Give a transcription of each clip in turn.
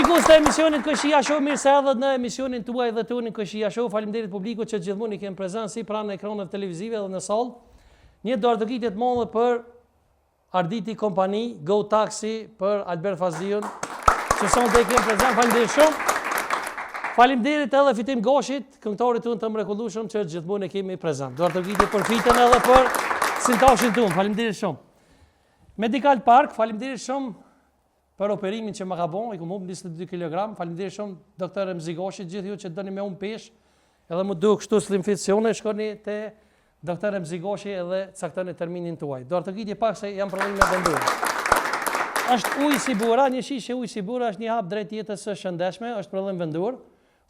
Shikues të emisionit Kojshia Show, mirë se erdhët në emisionin tuaj dhe tonin Kojshia Show. Faleminderit publikut që gjithmonë i kemi prezent si pranë ekraneve televizive dhe në sallë. Një duartrokitje të madhe për Arditi Company, Go Taxi për Albert Fazliun, që sonte e kemi prezent, faleminderit shumë. Faleminderit edhe Fitim Gashit, këngëtarit tonë të mrekullueshëm që gjithmonë e kemi prezent. Duartrokitje për Fitën edhe për Sintashin tonë, faleminderit shumë. Medical Park, faleminderit shumë për operimin që më ka bon, i kom hup 22 kg. Faleminderit shumë doktor Remzi Gashi, gjithë ju që doni me humb peshë, edhe m'u duk kështu slim fit si unë, shkoni te doktor Remzi Gashi edhe caktoni terminin tuaj. Duartrokitje pak se janë prodhime vendore. Është ujë Sibura, një shishe ujë Sibura është një hap drejt jetës së shëndetshme, është prodhim vendor.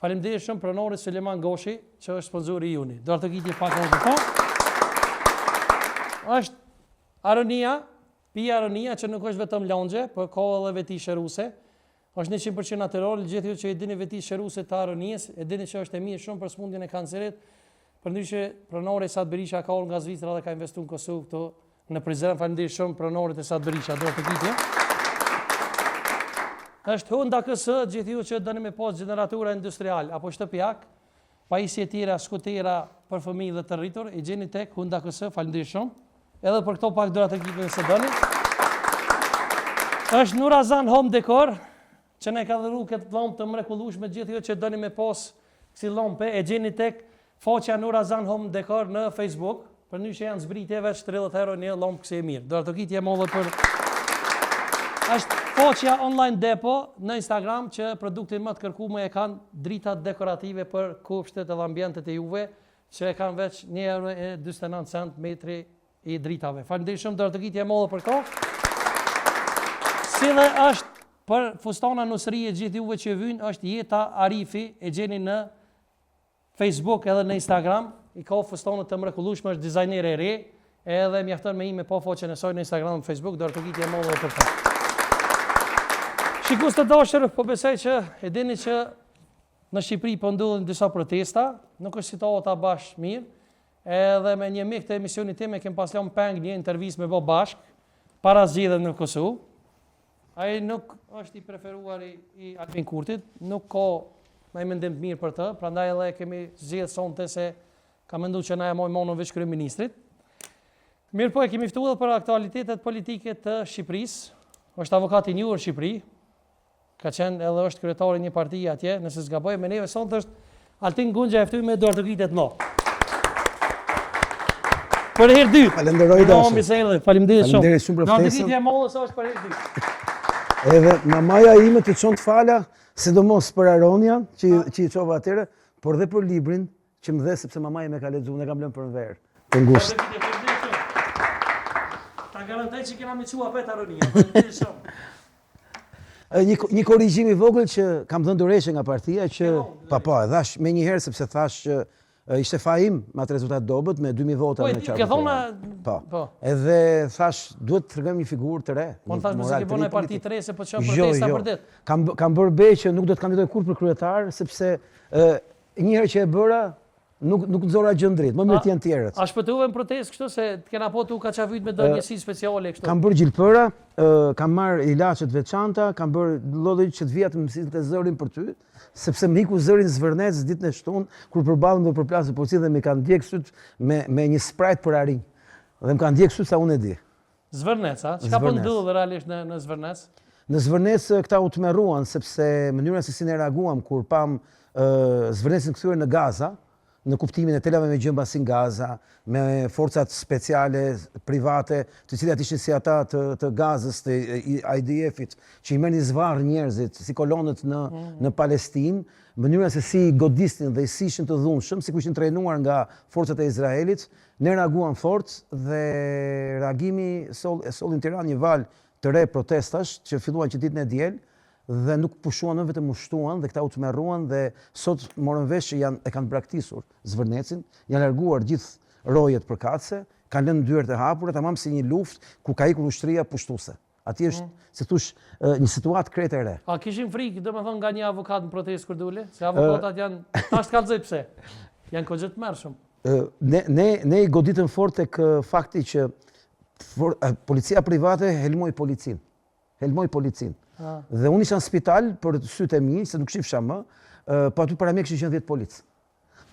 Faleminderit shumë pronarit Suleman Gashi, që është sponsori i joni. Duartrokitje pak edhe për to. Është Aronia, Pija Aronia që nuk është vetëm lëngje, por ka edhe veti shëruese. Është 100% natyral, gjithë ju që i dini veti shëruese të Aronies, e dini që është e mirë shumë për sëmundjen e kancerit. Përndryshe, pronari Esat Berisha ka ardhur nga Zvicra dhe ka investuar në Kosovë këtu në Prizren. Faleminderit shumë pronarit Esat Berisha, duartrokitje. Është Honda KS, gjithë ju që doni me pas gjeneratura industrial apo shtëpiak, Pajisje tjera, skutera për fëmijë dhe të rritur, i gjeni tek Honda KS, faleminderit shumë. Edhe për këto pak duartrokitje nëse doni. Është Nurazan Home Decor, që na ka dhuru këtë llampë të mrekullueshme, gjithë ju që doni me pas kësi lampe, e gjeni tek faqja Nurazan Home Decor në Facebook. Përndryshe janë zbritje veç 30 euro një llampë kësi e mirë. Duartrokitje e madhe për... është faqja online depo në Instagram që produktin më të kërkume e kanë dritat dekorative për kopshtet edhe ambientet e juve që e kanë veç 1 euro e 49 cent metri i dritave. Faleminderit shumë duartrokitje e madhe për këto. Si dhe është për fustana nusrije gjithë juve që vynë është Jeta Arifi e gjeni në Facebook edhe në Instagram, i ka fustane të mrekullueshme, është dizajnere e re, edhe mjafton me hi me pa faqen e saj në Instagram dhe Facebook, duartrokitje e madhe për të. Shikues të dashur, po besoj që e dini që në Shqipëri po ndodhin disa protesta, nuk është situata bash mirë, edhe me një mik të emisionit tim e kem pas lënë peng një intervistë me bë bashk para zgjedhjeve në Kosovë. Ai nuk është i preferuari i Albin Kurtit, nuk ka ndonjë mendim të mirë për të, prandaj edhe e kemi zgjedh sonte se ka mendu që na e moj monën veç kryeministrit. Mirëpo e kemi ftu edhe për aktualitetet politike të Shqipërisë, është avokat i njohur në Shqipëri, ka qenë edhe është kryetari i një partie atje, nëse s'gaboj me neve sonte është Altin Gonxhja e ftoj me duartrokitje të mëdha. Për herë dytë. Falenderoj dashur. Mirë se erdhe. Faleminderit shumë. Faleminderit shumë për ftesën. Duartrokitje e madhe sa është për herë dytë. Edhe mamaja ime të çon të fala, sidomos për Aronian, që që i çova atëherë, por dhe për librin që më dhe sepse mamaja më ka lexuar, unë e kam lënë për në verë. Të ngushtë. Ta garantoj që kena me çu apet Aronia. Faleminderit shumë. Një, një korrigjim i vogël që kam dhënë dorëheqje nga partia që pa po, e dhash menjëherë sepse thash që ishte faji im me atë rezultat dobët me 2000 vota po, në qarkun. Po, po. Po. Edhe thash duhet të tregojmë një figurë të re. Po thash mos e ke bërë parti të re se po çon jo, protesta jo. për ditë. Kam kam bërë be që nuk do të kandidoj kurrë për kryetar sepse ë një herë që e bëra Nuk nuk nxora gjë në dritë, më mirë të jenë tjerët. A shpëtuve në protestë kështu se të kena pa tu kaçavyt me do njësi speciale kështu? Kam bërë gjilpëra, kam marrë ilaçe të veçanta, kam bërë lloj që të vija të më sillte zërin për ty, sepse më iku zëri në Zvërnec ditën e shtunë kur përballem dhe përplasem me policinë dhe më kanë djeg syt me me një Sprite për arinj. Dhe më kanë djeg syt sa unë e di. Zvërnec, a? Çka po ndodh realisht në në Zvërnec? Në Zvërnec këta u tmerruan sepse mënyra se si ne reaguam kur pamë Zvërnecin kthyer në Gaza, në kuptimin e telave me gjemba si në Gaza, me forcat speciale private, të cilat ishin si ata të të Gazës, të IDF-it, që i merrnin zvarrë njerëzit si kolonët në mm. në Palestinë, mënyra se si godisnin dhe si ishin të dhunshëm, sikur ishin trajnuar nga forcat e Izraelit, Ne reaguam fort dhe reagimi soll, e solli në Tiranë një valë të re protestash që filluan që ditën e diel dhe nuk pushuan më vetëm u shtuan dhe këta u tmerruan dhe sot morëm vesh që janë e kanë braktisur Zvërnecin, janë larguar gjithë rojet përkatëse, kanë lënë dyert e hapura, tamam si një luftë ku ka ikur ushtria pushtuese. Atje është, mm. si thush, një situatë krejt e re. A kishin frikë, domethënë, nga një avokat në protestë kur dule? Se avokatat janë, tash të kallzoj pse, janë goxha të tmerrshëm. Ne, ne, ne i goditëm fort tek fakti që for, policia private helmoi policinë. Helmoi policinë. Dhe unë isha në spital për sytë e mi, se nuk shifsha më, po aty para meje kishin qenë 10 policë.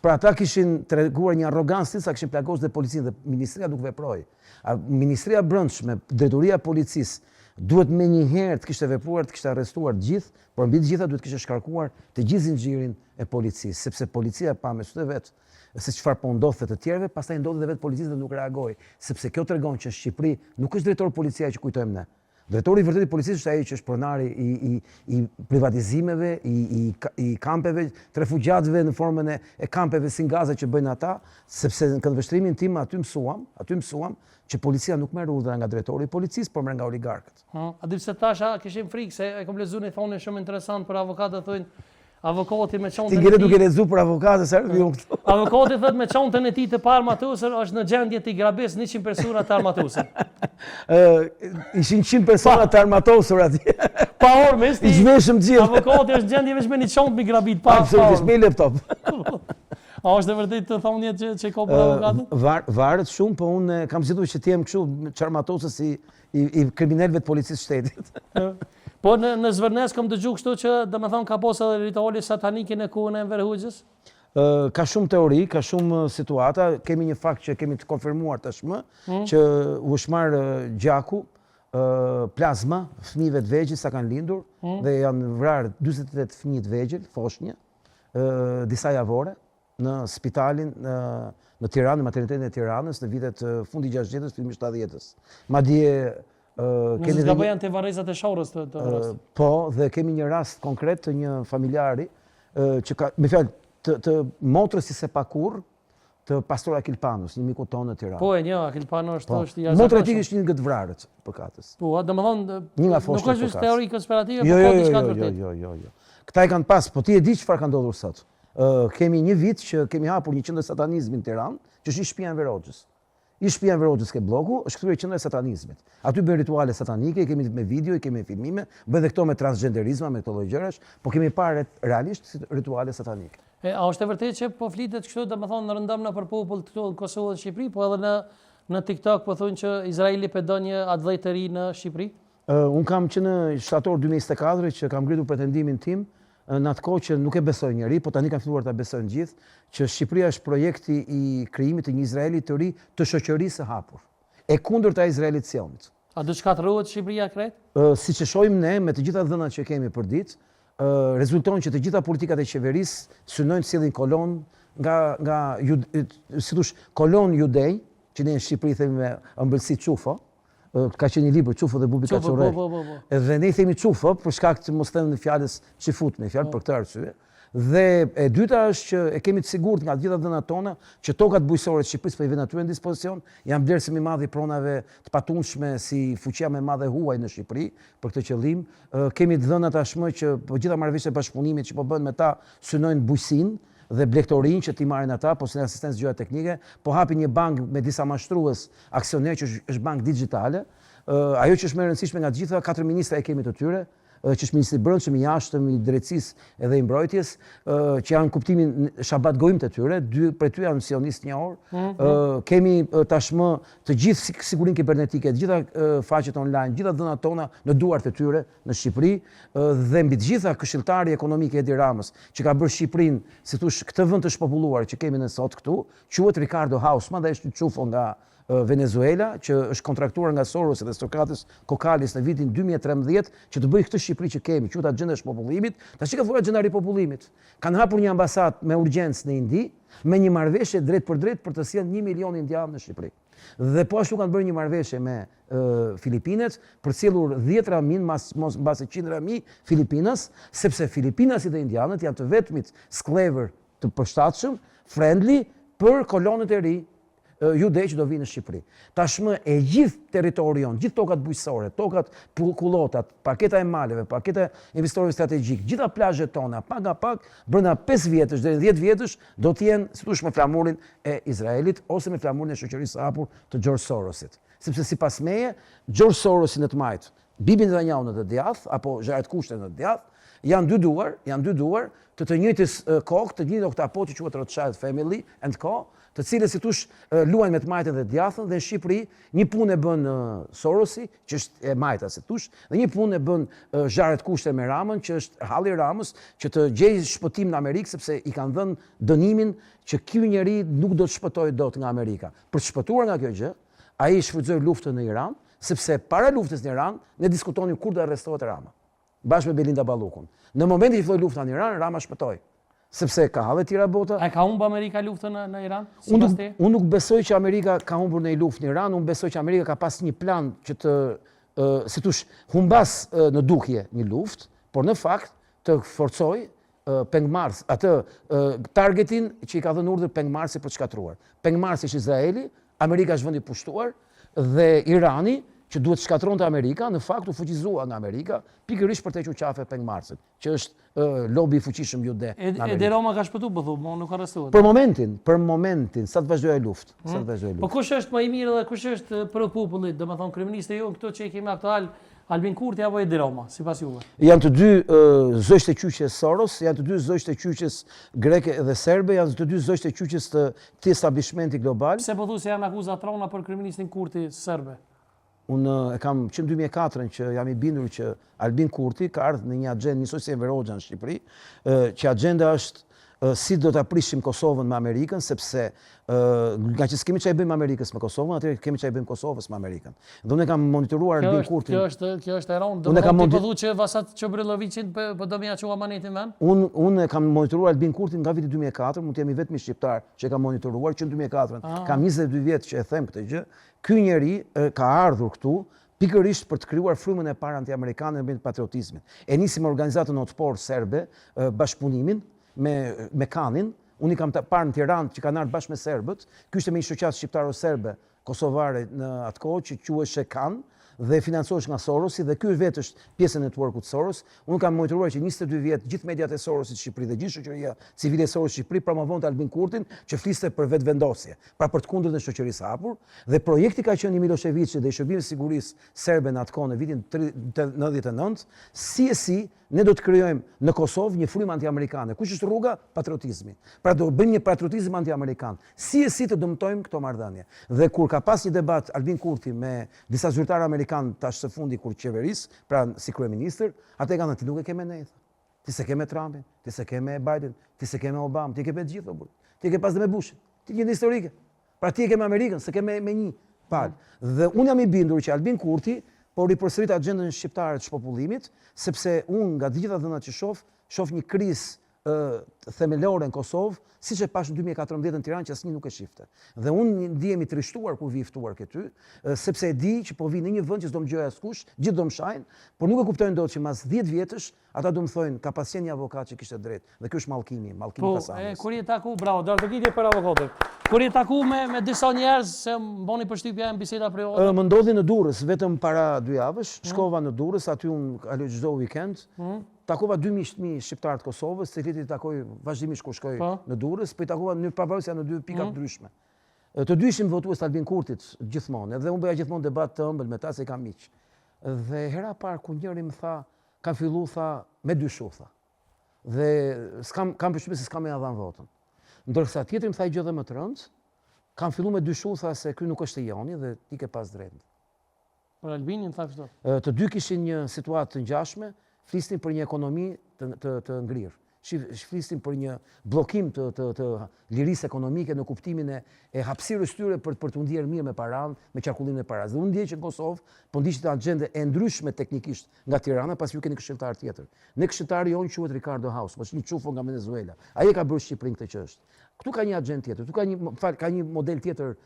Pra ata kishin treguar një arrogancë sa kishin plagosur dhe policinë dhe ministria nuk veproi. A, ministria e Brendshme, drejtoria e policisë duhet menjëherë të kishte vepruar, të kishte arrestuar të gjithë, por mbi të gjitha duhet të kishte shkarkuar të gjithë zinxhirin e policisë, sepse policia pa me sytë e vet se çfarë po ndodhte të tjerëve, pastaj ndodhi dhe vetë policisë dhe nuk reagoi, sepse kjo tregon që në Shqipëri nuk është drejtor policia që kujtojmë ne. Drejtori i vërtetë i policisë është ai që është pronari i i i privatizimeve, i i i kampeve të refugjatëve në formën e e kampeve si në Gaza që bëjnë ata, sepse në këndvështrimin tim aty mësuam, aty mësuam që policia nuk merr urdhra nga drejtori i policisë, por merr nga oligarkët. Ëh, a di pse thashë, kishim frikë se e kam lexuar një thonie shumë interesant për avokatët thonë Avokati me çantën e tij. Ti ngele duke lexuar për avokatët sa herë këtu. Avokati thotë me çantën e tij të paarmatosur është në gjendje të grabis 100 persona të armatosur. Ë ishin 100 persona të armatosur atje. Pa armë, i zhveshëm gjithë. Avokati është në gjendje vetëm me një çantë me grabit pa. Absolutisht me laptop. A është e vërtetë kjo thonie që që ka për avokatët? Var, varet shumë, po unë kam zgjedhur që të jem kështu çarmatosës si i, i kriminelëve të policisë shtetit. Po në në Zvërnec kam dëgju kështu që domethënë ka pas edhe rituale satanike në kohën e Enver Hoxhës? Ë ka shumë teori, ka shumë situata, kemi një fakt që kemi të konfirmuar tashmë, hmm. që u është marrë gjaku, ë plazma fëmijëve të vegjël sa kanë lindur hmm. dhe janë vrarë 48 fëmijë të vegjël, foshnjë, ë disa javore në spitalin në në Tiranë, në maternitetin e Tiranës në vitet fundi 60-s, fillimi 70-s. Madje kemi dhe një... janë te varrezat e Sharrës të, të rast. Po, dhe kemi një rast konkret të një familjari që ka, me fjalë, të, të motrës që s'e pa kurrë, të pastor Akil Panos, një miku tonë në Tiranë. Po, e njoh, Akil Pano është, po, është i jashtëzakonshëm. Motra e tij është një nga të vrarët përkatës. Po, domethënë, një nga nuk është vetëm teori konspirative, jo, po ka jo, diçka jo, të vërtetë. Jo, jo, jo, jo. Këta e kanë pas, po ti e di çfarë ka ndodhur sot. Kemi një vit që kemi hapur një qendër satanizmi në Tiranë, që është ish shtëpia e Enver Hoxhës. Ish shtëpia e Enver Hoxhës ke blloku, është kthyer qendra e satanizmit. Aty bëjnë rituale satanike, i kemi me video, i kemi me filmime, bëjnë dhe këto me transgenderizma, me këto lloj gjërash, po kemi parë realisht rituale satanike. E, a është e vërtetë që po flitet kështu, domethënë rëndom nëpër popull këtu në Kosovë dhe në Shqipëri, po edhe në në TikTok po thonë që Izraeli po do një atdhe të ri në Shqipëri? Unë kam që në shtator 2024 që kam ngritur pretendimin tim, në atë kohë që nuk e besoi njeri, po tani kanë filluar ta besojnë gjithë, që Shqipëria është projekti i krijimit të një Izraeli të ri të shoqërisë së hapur. E kundërta e Izraelit të Sionit. A do të shkatërrohet Shqipëria krejt? Siç e shohim ne, me të gjitha dhënat që kemi përditë, rezulton që të gjitha politikat e qeverisë synojnë të sjellin kolonë nga nga si thosh, kolonë judej, që ne në Shqipëri themi me ëmbëlsi çufo, ka qenë një libër Çufo dhe Bubi Kaçurrel. Po, po, po, po. Dhe ne i themi Çufo për shkak të mos them në fjalës çifut me fjalë po. për këtë arsye. Dhe e dyta është që e kemi të sigurt nga të gjitha dhënat tona që tokat bujqësore të Shqipërisë po i vënë atyre në dispozicion, janë blerë si më i madhi i pronave të patundshme si fuqia më e madhe e huaj në Shqipëri për këtë qëllim. Kemi të dhëna tashmë që po gjitha marrëveshjet e bashkëpunimit që po bëhen me ta synojnë bujqësinë dhe blegtorinë që t'i marrin ata, po si asistencë gjëra teknike, po hapin një bankë me disa mashtrues aksionerë që është bankë dixhitale. Ajo që është më e rëndësishme nga të gjitha, katër ministra i kemi të tyre, që është ministri i Brendshëm, i Jashtëm, i Drejtësisë edhe i Mbrojtjes, që janë kuptimin Shabat Goim të tyre, dy prej tyre janë sionistë të njohur. Mm -hmm. Kemi tashmë të gjithë sigurinë kibernetike, të gjitha faqet online, të gjitha dhënat tona në duart e tyre në Shqipëri dhe mbi të gjitha këshilltari ekonomik i Edi Ramës, që ka bërë Shqipërinë, si thosh, këtë vend të shpopulluar që kemi ne sot këtu, quhet Ricardo Hausmann dhe është një çufo nga Venezuela, që është kontraktuar nga Sorosi dhe Sokrates Kokalis në vitin 2013 që të bëjë këtë Shqipëri që kemi, quhet agjenda e shpopullimit, tash ka filluar agjenda e ripopullimit. Kanë hapur një ambasadë me urgjencë në Indi, me një marrëveshje drejtpërdrejt për të sjellë 1 milion indianë në Shqipëri. Dhe po ashtu kanë bërë një marrëveshje me Filipinet për të sjellur dhjetëra mijë, mas mos mbase qindra mijë filipinas, sepse filipinasit dhe indianët janë të vetmit skllevër të përshtatshëm, friendly për kolonët e ri judej që do vinë në Shqipëri. Tashmë e gjithë territori jonë, gjithë tokat bujqësore, tokat kullotat, paketa e maleve, paketa e investitorëve strategjikë, gjitha plazhet tona, pak nga pak, brenda 5 vjetësh deri në 10 vjetësh do të jenë, si thosh, me flamurin e Izraelit ose me flamurin e shoqërisë së hapur të George Sorosit. Sepse sipas meje, George Sorosi në të majtë, Bibi Netanyahu në të djathtë apo Jared Kushner në të djathtë, janë dy duar, janë dy duar të të njëjtës kokë, të njëjtit oktapod që quhet Rothschild Family and Co, Të cilët si thush luajnë me të majtën dhe të djathtën dhe në Shqipëri një punë e bën Sorosi, që është e majta si thush, dhe një punë e bën Jared Kushner me Ramën, që është halli i Ramës, që të gjejë shpëtim në Amerikë sepse i kanë dhënë dënimin që ky njeri nuk do të shpëtojë dot nga Amerika. Për të shpëtuar nga kjo gjë, ai shfrytëzoi luftën në Iran, sepse para luftës në Iran ne diskutonim kur do arrestohet Rama. Bashkë me Belinda Ballukun. Në momentin që filloi lufta në Iran, Rama shpëtoi. Sepse ka halle tjera bota. A e ka humbur Amerika luftën në, në Iran? Unë nuk, unë nuk besoj që Amerika ka humbur një luftë në Iran, unë besoj që Amerika ka pas një plan që të, uh, si thush, humbas uh, në dukje një luftë, por në fakt të forcojë pengmarrës, atë targetin që i ka dhënë urdhër pengmarrësi për të shkatërruar. Pengmarrësi është Izraeli, Amerika është vend i pushtuar dhe Irani që duhet të shkatërronte Amerika, në fakt u fuqizua nga Amerika, pikërisht për të hequr qafe pengmarrësit, që është lobi i fuqishëm jude në Amerikë. Edi Rama ka shpëtuar, po thu, mo nuk arrestohet. Për momentin, për momentin, sa të vazhdojë ajo luftë, sa të hmm? vazhdojë luftë. Po kush është më i mirë dhe kush është pro popullit, domethënë kryeministri jonë këtu që i kemi aktual, Albin Kurti apo Edi Rama, sipas juve? Janë të dy zogjtë e qyqes Soros, janë të dy zogjtë e qyqes greke dhe serbe, janë të dy zogjtë e qyqes të këtij establishmenti global. Pse po thu se janë akuza të rënda për kryeministrin Kurti serbe? Unë e kam që në 2004 që jam i bindur që Albin Kurti ka ardhur në një axhendë njësoj si Enver Hoxha në Shqipëri, që axhenda është si do ta prishim Kosovën me Amerikën, sepse nga që s'kemi ç'i bëjmë Amerikës me Kosovën, atëherë kemi ç'i bëjmë Kosovës me Amerikën. Dhe unë e kam monitoruar Albin Kurtin. Kjo është kjo është e rëndë. Do të thotë po që Vasat Çubrilloviçin po, po do me ia çu amanetin vend? Unë unë e kam monitoruar Albin Kurtin nga viti 2004, mund të jem i vetmi shqiptar që e kam monitoruar që në 2004. Ah. Kam 22 vjet që e them këtë gjë. Ky njeri ka ardhur këtu pikërisht për të krijuar frymën e parë antiamerikane nëpërmjet patriotizmit. E nisi me organizatën Otpor serbe, bashkëpunimin me me Kanin, unë i kam parë në Tiranë që kanë ardhur bashkë me serbët, ky ishte me një shoqatë shqiptaro-serbe kosovare në atë kohë që quheshe Kan dhe financohesh nga Sorosi dhe ky vetë është pjesë e networkut Soros. Unë kam monitoruar që 22 vjet gjithë mediat e Sorosit në Shqipëri dhe gjithë shoqëria civile e Sorosit në Shqipëri promovonte Albin Kurtin që fliste për vetëvendosje. pra për të kundërtën e shoqërisë së hapur, dhe projekti ka qenë i Milosheviçit dhe i shërbimit të sigurisë serbe në atë kohë në vitin 99, si e si ne do të krijojmë në Kosovë një frymë antiamerikane. Kush është rruga? Patriotizmi. Pra do bëjmë një patriotizëm antiamerikan. Si e si të dëmtojmë këto marrëdhënie. Dhe kur ka pas një debat Albin Kurti me disa zyrtarë amerikanë tash së fundi kur qeveris, pra si kryeministër, ata i kanë thënë ti nuk e ke me ne, Ti s'e ke me Trumpin, ti s'e ke me Biden, ti s'e ke me Obama, ti e ke me të gjithë, o burrë. Ti e ke pas dhe me Bushin. Ti një historike. Pra ti e ke me Amerikën, s'e ke me, me një palë. Dhe unë jam i bindur që Albin Kurti po ripërsërit agjendën shqiptare të shpopullimit, sepse unë nga të gjitha dhënat që shoh, shoh një krizë themelore në Kosovë, siç e pashë në 2014 në Tiranë që asnjë nuk e shifte. Dhe unë ndihem i trishtuar kur vi i ftuar ke ty, sepse e di që po vi në një vend që s'do më dëgjojë askush, gjithë do më shajnë, por nuk e kuptojnë dot që mas 10 vjetësh ata do më thojnë ka pas qenë një avokat që kishte drejt dhe ky është mallkimi, mallkimi po, Kasandrës. Po, kur je taku, bravo, duartrokitje për avokatin. Kur je taku me me disa njerëz se më boni përshtypje në biseda private. Më ndodhi në Durrës vetëm para dy javësh, hmm. shkova në Durrës, aty unë kaloj çdo weekend. Hmm. Takova dy miq të mi shqiptarë të Kosovës, të cilët i takoj vazhdimisht kur shkoj po. në Durrës, po i takova në pavarësisht janë në dy pika mm. të ndryshme. Të dy ishin votues të Albin Kurtit gjithmonë, edhe unë bëja gjithmonë debat të ëmbël me ta se i kam miq. Dhe hera e parë kur njëri më tha, kam fillu tha me dyshu tha. Dhe s'kam kam përshtypjen se s'kam me ia dhënë votën. Ndërsa tjetri më tha gjë dhe më të rëndë, kam fillu me dyshu tha se ky nuk është i joni dhe ti ke pas drejtë. Për Albinin tha kështu. Të dy kishin një situatë të ngjashme, flisnin për një ekonomi të të të ngrirë. Flisnin për një bllokim të të të lirisë ekonomike në kuptimin e e hapësirës tyre për për t'u ndjerë mirë me paranë, me qarkullimin e parasë. Dhe unë ndjej që në Kosovë po ndiqet axhendë e ndryshme teknikisht nga Tirana, pasi ju keni këshilltar tjetër. Ne këshilltari jonë quhet Ricardo Haus, është një çufo nga Venezuela. Ai e ka bërë Shqipërinë këtë që është. Këtu ka një axhendë tjetër, këtu ka një, më fal, ka një model tjetër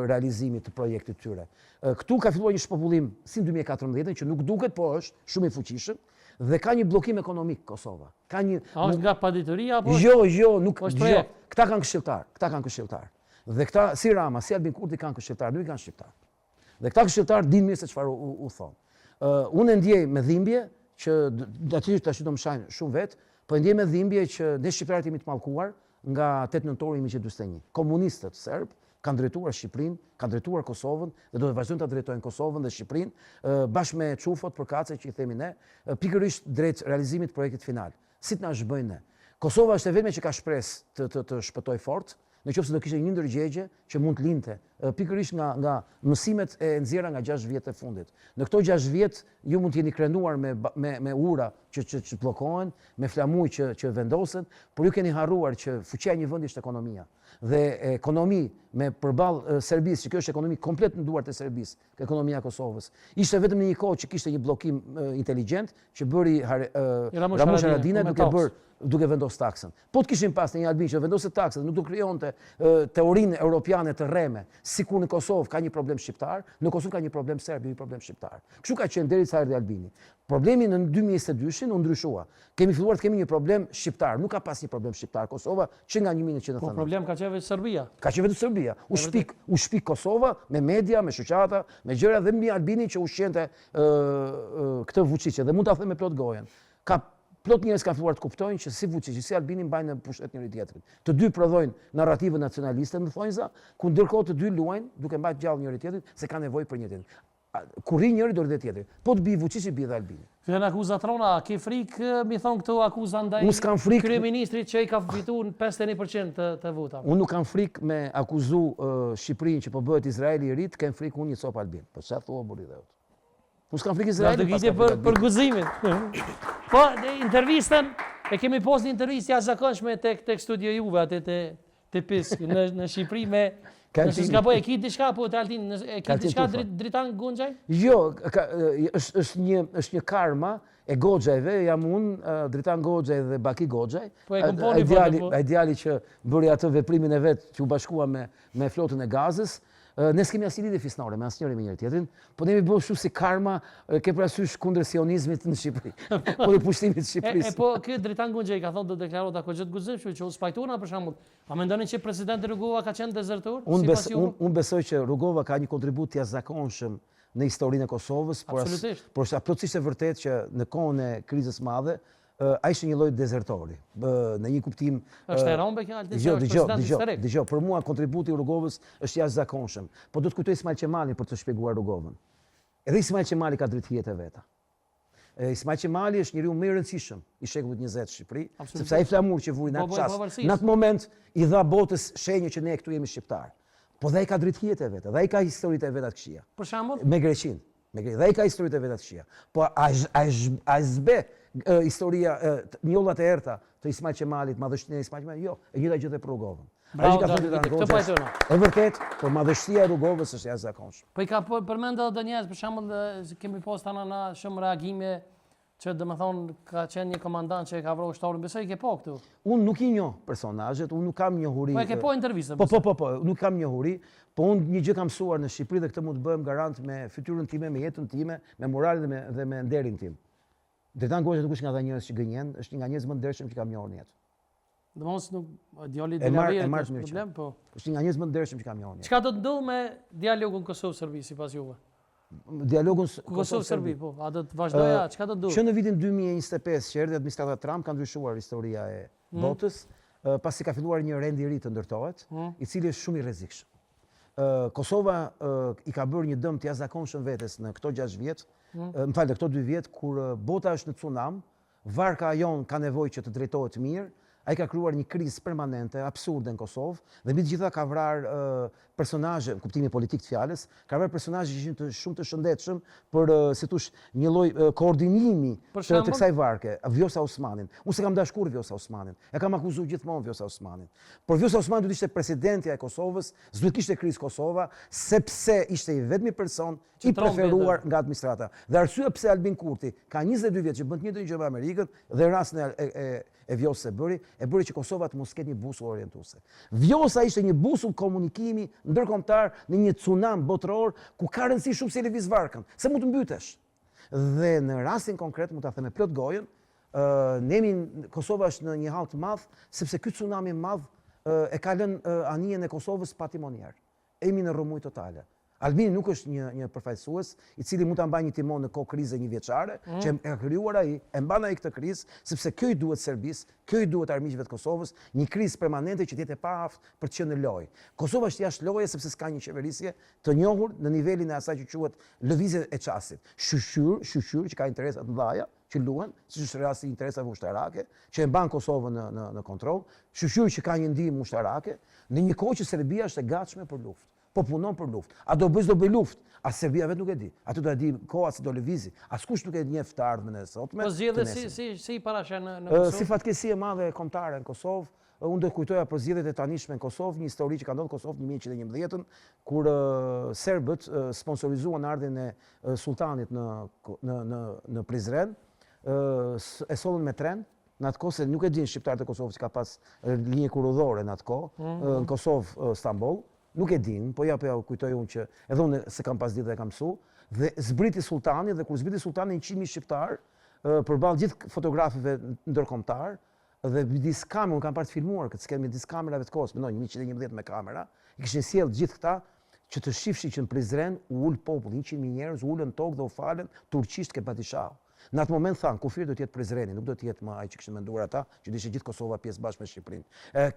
realizimi të projektit të tyre. Këtu ka filluar një shpopullim si në 2014 që nuk duket, po është shumë i fuqishëm dhe ka një bllokim ekonomik Kosova. Ka një A është nga padituria apo? Jo, jo, nuk është jo. Këta kanë këshilltar, këta kanë këshilltar. Dhe këta si Rama, si Albin Kurti kanë këshilltar, nuk i kanë shqiptar. Dhe këta këshilltarë dinë mirë se çfarë u, u thonë. Uh, unë e ndjej me dhimbje që natyrisht tash do më shajnë shumë vetë, po e ndjej me dhimbje që ne shqiptarët jemi të mallkuar nga 8 nëntori 1941. Komunistët serbë kanë drejtuar Shqipërinë, kanë drejtuar Kosovën dhe do të vazhdojnë ta drejtojnë Kosovën dhe Shqipërinë bashkë me çufot përkatëse që i themi ne, pikërisht drejt realizimit të projektit final. Si të na zhbëjnë ne? Kosova është e vetmja që ka shpresë të të të shpëtojë fort. Në qoftë se do kishte një ndërgjegje që mund të lindte, pikërisht nga nga mësimet e nxjerra nga 6 vjet e fundit. Në këto 6 vjet ju mund të jeni krenuar me me me ura që që që bllokohen, me flamuj që që vendosen, por ju keni harruar që fuqia e një vendi është ekonomia. Dhe ekonomi me përballë Serbisë, që kjo është ekonomi komplet në duart e Serbisë, ekonomia e Kosovës. Ishte vetëm në një kohë që kishte një bllokim inteligjent që bëri Ramush Haradinaj duke bërë duke vendos taksën. Po të kishim pas një Albin që vendoste taksën, nuk do krijonte teorinë europiane të rreme, sikur në Kosovë ka një problem shqiptar, në Kosovë ka një problem serb, një problem shqiptar. Kështu ka qenë derisa erdhi Albini. Problemi në 2022-shin u ndryshua. Kemi filluar të kemi një problem shqiptar, nuk ka pas një problem shqiptar Kosova që nga 1999. Po problem ka qenë vetëm Serbia. Ka qenë vetëm Serbia. U shpik, u shpik Kosova me media, me shoqata, me gjëra dhe mbi Albinin që ushqente këtë Vuçiqin dhe mund ta them me plot gojën. Ka plot njerëz kanë filluar të kuptojnë që si Vuçiqi, si Albini mbajnë në pushtet njëri tjetrin. Të dy prodhojnë narrativën nacionaliste në thonjza, ku ndërkohë të dy luajnë duke mbajtur gjallë njëri tjetrin se kanë nevojë për njëri tjetrin. Kur rri njëri do rri dhe tjetri. Po të bijë Vuçiqi bie dhe Albini. Këto janë akuza të rona, a ke frikë mi thonë këto akuza ndaj Unë s'kam frikë kryeministrit që i ka fituar 51% të të votave. Unë nuk kam frikë me akuzu Shqipërinë që po bëhet Izraeli i ri, të kem frikë unë një copë Albin. Po çfarë thua burri i dheut? Unë s'kam frikë Izraelin, pas kam frikë për guximin. Po, intervistën, e kemi pas një intervistë jashtëzakonshme tek tek studio juve aty te te Pisk në në Shqipëri me Nëse s'ka po e ki diçka po të Altin, e ki diçka Dritan Gonxhaj? Jo, ka, është është një është një karma e Goxhajve, jam unë, Dritan Goxhaj dhe Baki Goxhaj. Po e kom po djali, po. Ai djali që bëri atë veprimin e vet që u bashkua me me flotën e Gazës, Ne s'kemi asnjë lidhje fisnore me asnjërin me njëri tjetrin, po ne jemi bërë kështu si karma, ke parasysh kundër sionizmit në Shqipëri, kundër pushtimit të Shqipërisë. E, e po ky Dritan Gonxhaj ka thonë do deklarata goxha të guximshme që u s'pajtuana për shembull. A mendoni që presidenti Rugova ka qenë dezertor? Unë bes, unë, unë besoj që Rugova ka një kontribut të jashtëzakonshëm në historinë e Kosovës, por as, por është plotësisht e vërtetë që në kohën e krizës madhe, Ai ishte një lloj dezertori, në një kuptim... Është e rëndë kjo, Altin, se është president historik. Dëgjo, për mua kontributi i Rugovës është jashtëzakonshëm. Po do të kujtoj Ismail Qemalin për të shpjeguar Rugovën. Edhe Ismail Qemali ka dritëhijet e veta. Ismail Qemali është njeriu më i rëndësishëm i shekullit 20 në Shqipëri, sepse ai flamur që vuri në atë çast, në atë moment i dha botës shenjë që ne këtu jemi shqiptarë. Po dhe ai ka dritëhijet e veta, dhe ai ka historitë e veta të këqija. Për shembull? Me Greqinë. Me Greqinë. Dhe ai ka historitë e veta të këqija. Po a a a zbe historia njollat e errëta të Ismail Qemalit, madhështinë e Ismail Qemalit? Jo, e njëjta gjë dhe për Rugovën. Bravo, ka thënë këtë pajtojna. E vërtet, por madhështia e Rugovës është e jashtëzakonshme. Po i ka përmend edhe do njerëz, për shembull, kemi pas tana na shumë reagime Që domethënë ka qenë një komandant që e ka vrarë ushtarin, besoj i ke pa këtu. Unë nuk i njoh personazhet, unë nuk kam njohuri. Po e ke pa intervistën. Po po po po, nuk kam njohuri, po unë një gjë kam mësuar në Shqipëri dhe këtë mund të bëhem garant me fytyrën time, me jetën time, me moralin dhe me dhe me nderin tim. Dritan Gonxhja nuk është nga ata njerëz që gënjen, është një nga njerëzit më të ndershëm që kam njohur në jetë. Domethënë nuk djali i Dilaverit është problem, po. Është një nga njerëzit më të ndershëm që kam njohur. Çka do të ndodhë me dialogun Kosovë-Serbi sipas juve? Dialogun Kosovë-Serbi, po. A do të vazhdojë, çka do të ndodhë? Që në vitin 2025 që erdhi administrata Trump ka ndryshuar historia e hmm. botës, pasi ka filluar një rend i ri të ndërtohet, hmm. i cili është shumë i rrezikshëm. Kosova i ka bërë një dëm të jashtëzakonshëm vetes në këto 6 vjet, hmm. më fal, në këto 2 vjet kur bota është në tsunam, Varka jonë ka nevojë që të drejtohet mirë, ai ka krijuar një krizë permanente, absurde në Kosovë, dhe mbi të gjitha ka vrarë personazhe, në kuptimin politik të fjalës, ka vrarë personazhe që ishin të shumë të shëndetshëm për, si thosh, një lloj koordinimi të, të kësaj varke, Vjosa Osmanin. Unë s'e kam dashur kurrë Vjosa Osmanin. E kam akuzuar gjithmonë Vjosa Osmanin. Por Vjosa Osmani duhet të ishte presidentja e Kosovës, s'duhet të kishte krizë Kosova, sepse ishte i vetmi person i preferuar nga administrata. Dhe arsyeja pse Albin Kurti ka 22 vjet që bën të njëjtën gjë me Amerikën dhe rastin e e e Vjosës e bëri, e bëri që Kosova të mos ketë një busull orientuese. Vjosa ishte një busull komunikimi ndërkombëtar në një tsunam botëror ku ka rëndësi shumë si e lëviz varkën, se mund të mbytesh. Dhe në rastin konkret mund ta them me plot gojën, ë ne jemi Kosova është në një hall të madh sepse ky tsunami i madh e ka lënë anijen e Kosovës pa timonier. Jemi në rrëmujë totale. Albini nuk është një një përfaqësues i cili mund ta mbajë një timon në kohë krize njëvjeçare, mm. që e ka krijuar ai, e mban ai këtë krizë, sepse kjo i duhet Serbisë, kjo i duhet armiqve të Kosovës, një krizë permanente që të jetë e paaftë për të qenë në lojë. Kosova është jashtë loje sepse s'ka një qeverisje të njohur në nivelin e asaj që quhet lëvizje e çastit. Shyqyr, shyqyr që ka interesa të mëdha që luhen, siç është rasti i interesave ushtarake, që e mban Kosovën në në në kontroll, shyqyr që ka një ndihmë ushtarake, në një kohë që Serbia është e gatshme për luftë. Po punon për luftë. A do bëjë s'do bëjë luftë? As Serbia vetë nuk e di. Atë do e di koha si do lëvizi. Askush nuk e njeh të ardhmen e sotme. Po zgjedhjet si si si i parasheh në në Kosovë? Si fatkeqësi e madhe kombëtare në Kosovë, unë do të kujtoja për zgjedhjet e tanishme në Kosovë, një histori që ka ndodhur në Kosovë në 1911-ën, kur serbët sponsorizuan ardhjen e sulltanit në në në në Prizren, e sollën me tren, në atë kohë se nuk e dinë shqiptarët e Kosovës që ka pas linjë hekurudhore në atë kohë, mm. në Kosovë Stamboll, nuk e dinë, po ja po ja kujtoj unë që edhe unë s'e kam pas ditë dhe e kam mësu, dhe zbriti sulltani dhe kur zbriti sulltani 100.000 shqiptarë përballë gjithë fotografëve ndërkombëtar dhe midis kamerave, unë kam parë të filmuar këtë skenë midis kamerave të kohës, mendoj 1911 me kamera, i kishin sjellë gjithë këta që të shifshin që në Prizren u ul populli, 100.000 njerëz u ulën në tokë dhe u falën turqisht ke padishahu. Në atë moment thanë, kufiri do të jetë Prizreni, nuk do të jetë më ai që kishin menduar ata, që do ishte gjithë Kosova pjesë bashkë me Shqipërinë.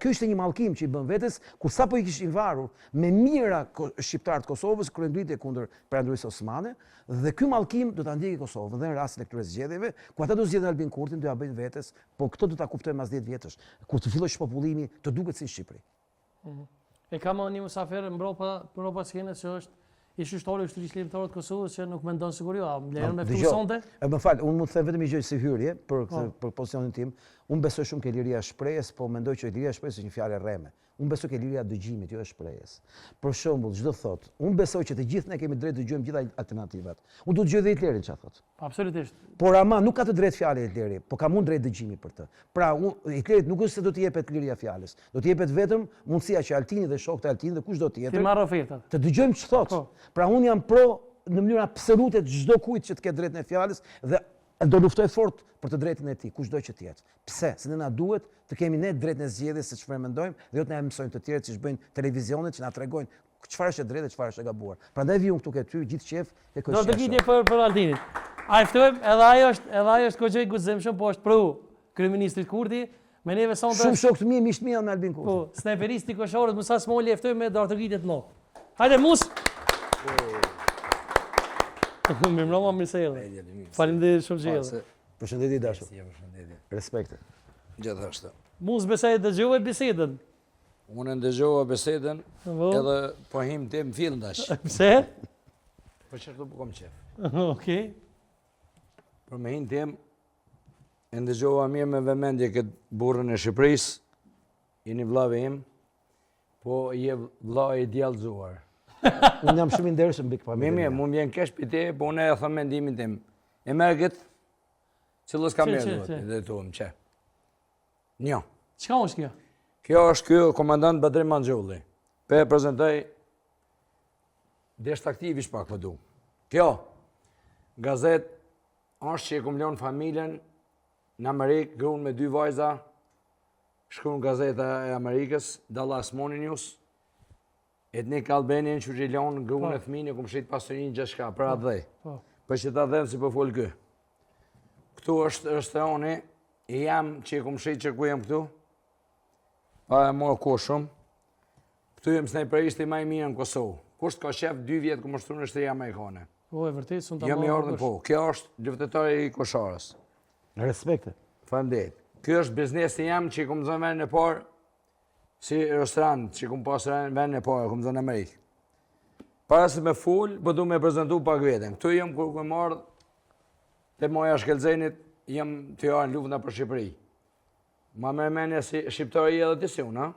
Kjo ishte një mallkim që i bënë vetes, kur sapo i kishin varur me mijëra shqiptarë të Kosovës kryengritje kundër Perandorisë Osmane, dhe ky mallkim do ta ndjekë Kosovën dhe në rastin e këtyre zgjedhjeve, ku ata do zgjedhin Albin Kurtin, do ia bëjnë vetes, po këtë do ta kuptojmë mas 10 vjetësh, kur të fillojë shpopullimi, të duket si në Shqipëri. Mhm. E kam edhe një musafir mbrapa, mbrapa skenës që është ish ushtari i Ushtrisë Çlirimtare të Kosovës që nuk mendon sikur jo, a më lejon me ftu sonte? E më fal, unë mund të them vetëm një gjë si hyrje për këtë po. për pozicionin tim. Unë besoj shumë ke liria e shprehjes, po mendoj që liria e shprehjes është një fjalë e rreme. Unë besoj ke liria e dëgjimit, jo e shprehjes. Për shembull, ç'do thotë, unë besoj që të gjithë ne kemi drejtë të dëgjojmë gjitha alternativat. Unë do të dëgjoj dhe Hitlerin çfarë thotë. Absolutisht. Por ama nuk ka të drejtë fjale Hitleri, po kam unë drejtë dëgjimi për të. Pra, unë, Hitlerit nuk është se do t'i jepet liria e fjalës. Do t'i jepet vetëm mundësia që Altini dhe shokët e Altinit dhe kushdo tjetër T'i marrë ofertat. Të dëgjojmë ç'thotë. Po. Pra unë jam pro në mënyrë absolute çdo kujt që të ketë drejtën e fjalës dhe do luftoj fort për të drejtën e tij, kushdo që të jetë. Pse? Se ne na duhet të kemi ne drejtën e zgjedhjes se çfarë mendojmë dhe jo të na e mësojnë të tjerët siç bëjnë televizionet që na tregojnë çfarë është e drejtë dhe çfarë është e gabuar. Prandaj vij unë këtu ke ty gjithë qejf e kështu. Duartrokitje për për Altinin. A e ftojmë, edhe ai është, edhe ai është goxha i guximshëm, po është pro kryeministrit Kurti. Me neve sonte. Shumë shokë të mi, miq të mi janë me Albin Kurtin. Po, snajperisti i Koshares Musa Smolli e ftojmë me duartrokitje të mëdha. Hajde Mus. Mirëmbrëma, mirë se erdhe. Faleminderit shumë që erdhe. Përshëndetje i dashur. Përshëndetje. Respekte. Gjithashtu. Mus besoj e dëgjove bisedën. Unë e ndëgjova bisedën po. edhe po him te në fill tash. Pse? Po qashtu po kom qef. Okej. Për me hi n'temë, e ndëgjova mirë me vëmendje këtë burrën e Shqipërisë, jeni vllau im, po je vlla i djallëzuar. Unë jam shumë i ndershëm mbi këtë Mirë, mirë, mu më vjen keq për te, po unë e them mendimin tim. E merr këtë, cilës kam merë, dhe të umë, që. Një. Çka është kjo? Kjo është kjo komandant Bedri Manxholli. Pe e prezentoj desht aktivish pak më du. Kjo gazetë është që e kom lonë familjen në Amerikë, grunë me dy vajza, shkruan gazeta e Amerikës, Dallas Morning News, Etnik Albanian që që i lonë grunë e po. fëmijën e kom shit pasurinë gjithçka për po. atdhe. Po. Për që ta them si po fol ky. Këtu është restorani i jem që i kom shit që ku jam këtu. Pa e morë kohë shumë. Këtu jam snajperisti ma i mirë në Kosovë. Kush të ka qef, dy vjetë kom ushtru në ushtri amerikane. Po, e vërtet, s'un ta Jam i ardhën, po. Kjo është luftëtari i Kosharës. Respekte. Faleminderit. Kjo është biznesi jem që i kom zënë vendin e parë Si restorant që kom pas vendin e parë, kom zënë në Amerikë. Para se me fol, po du me prezentu pak veten. Këtu jam kur kom ardhë, te maja Shkëlzenit, jam të janë luftën për Shqipëri. Ma merr menja si shqiptari edhe ti si unë, ha?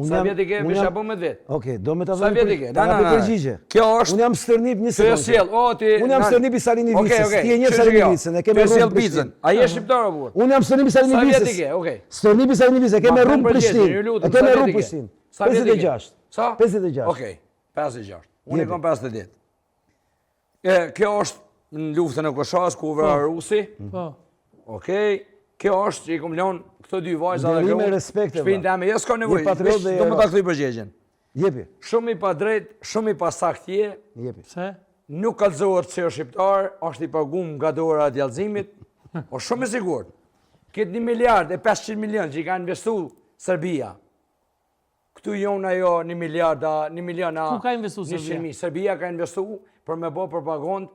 Sa vjet i ke, bisha po me vjet. Okej, do me ta dhënë. Sa vjet i ke? Na na na. Përgjigje. Kjo është Unë jam stërnip një sekondë. Të sjell, o ti. Unë jam stërnip i Sali Nivicës. Ti e njeh Sali Nivicën, e ke me rrugë Prishtinë. A je shqiptar apo? Unë jam stërnip i Sali Nivicës. Sa vjet i ke? Okej. Stërnip i Sali Nivicës, e ke me rrugë Prishtinë. E ke me rrugë Prishtinë. 56. Sa? 56. Okej. 56. Unë kam 58. E kjo është në luftën e Kosharës ku u vra po. Rusi. Po. Okej. Kjo është që i kom lënë këto dy vajza dhe kjo. Respekte. Shpinë teme, jo s'ka nevojë. Do më ta kthej përgjigjen. Jepi. Shumë i padrejt, shumë i pasakt je. Jepi. Pse? Nuk kallëzohet se është shqiptar, është i pagum nga dora e djallëzimit, o shumë i sigurt. Këtë 1 miliard e 500 milion që i ka investu Serbia, këtu jonë ajo 1 miliard a 1 milion a... Ku ka investu Serbia? 100.000. Serbia ka investu për me bo propagandë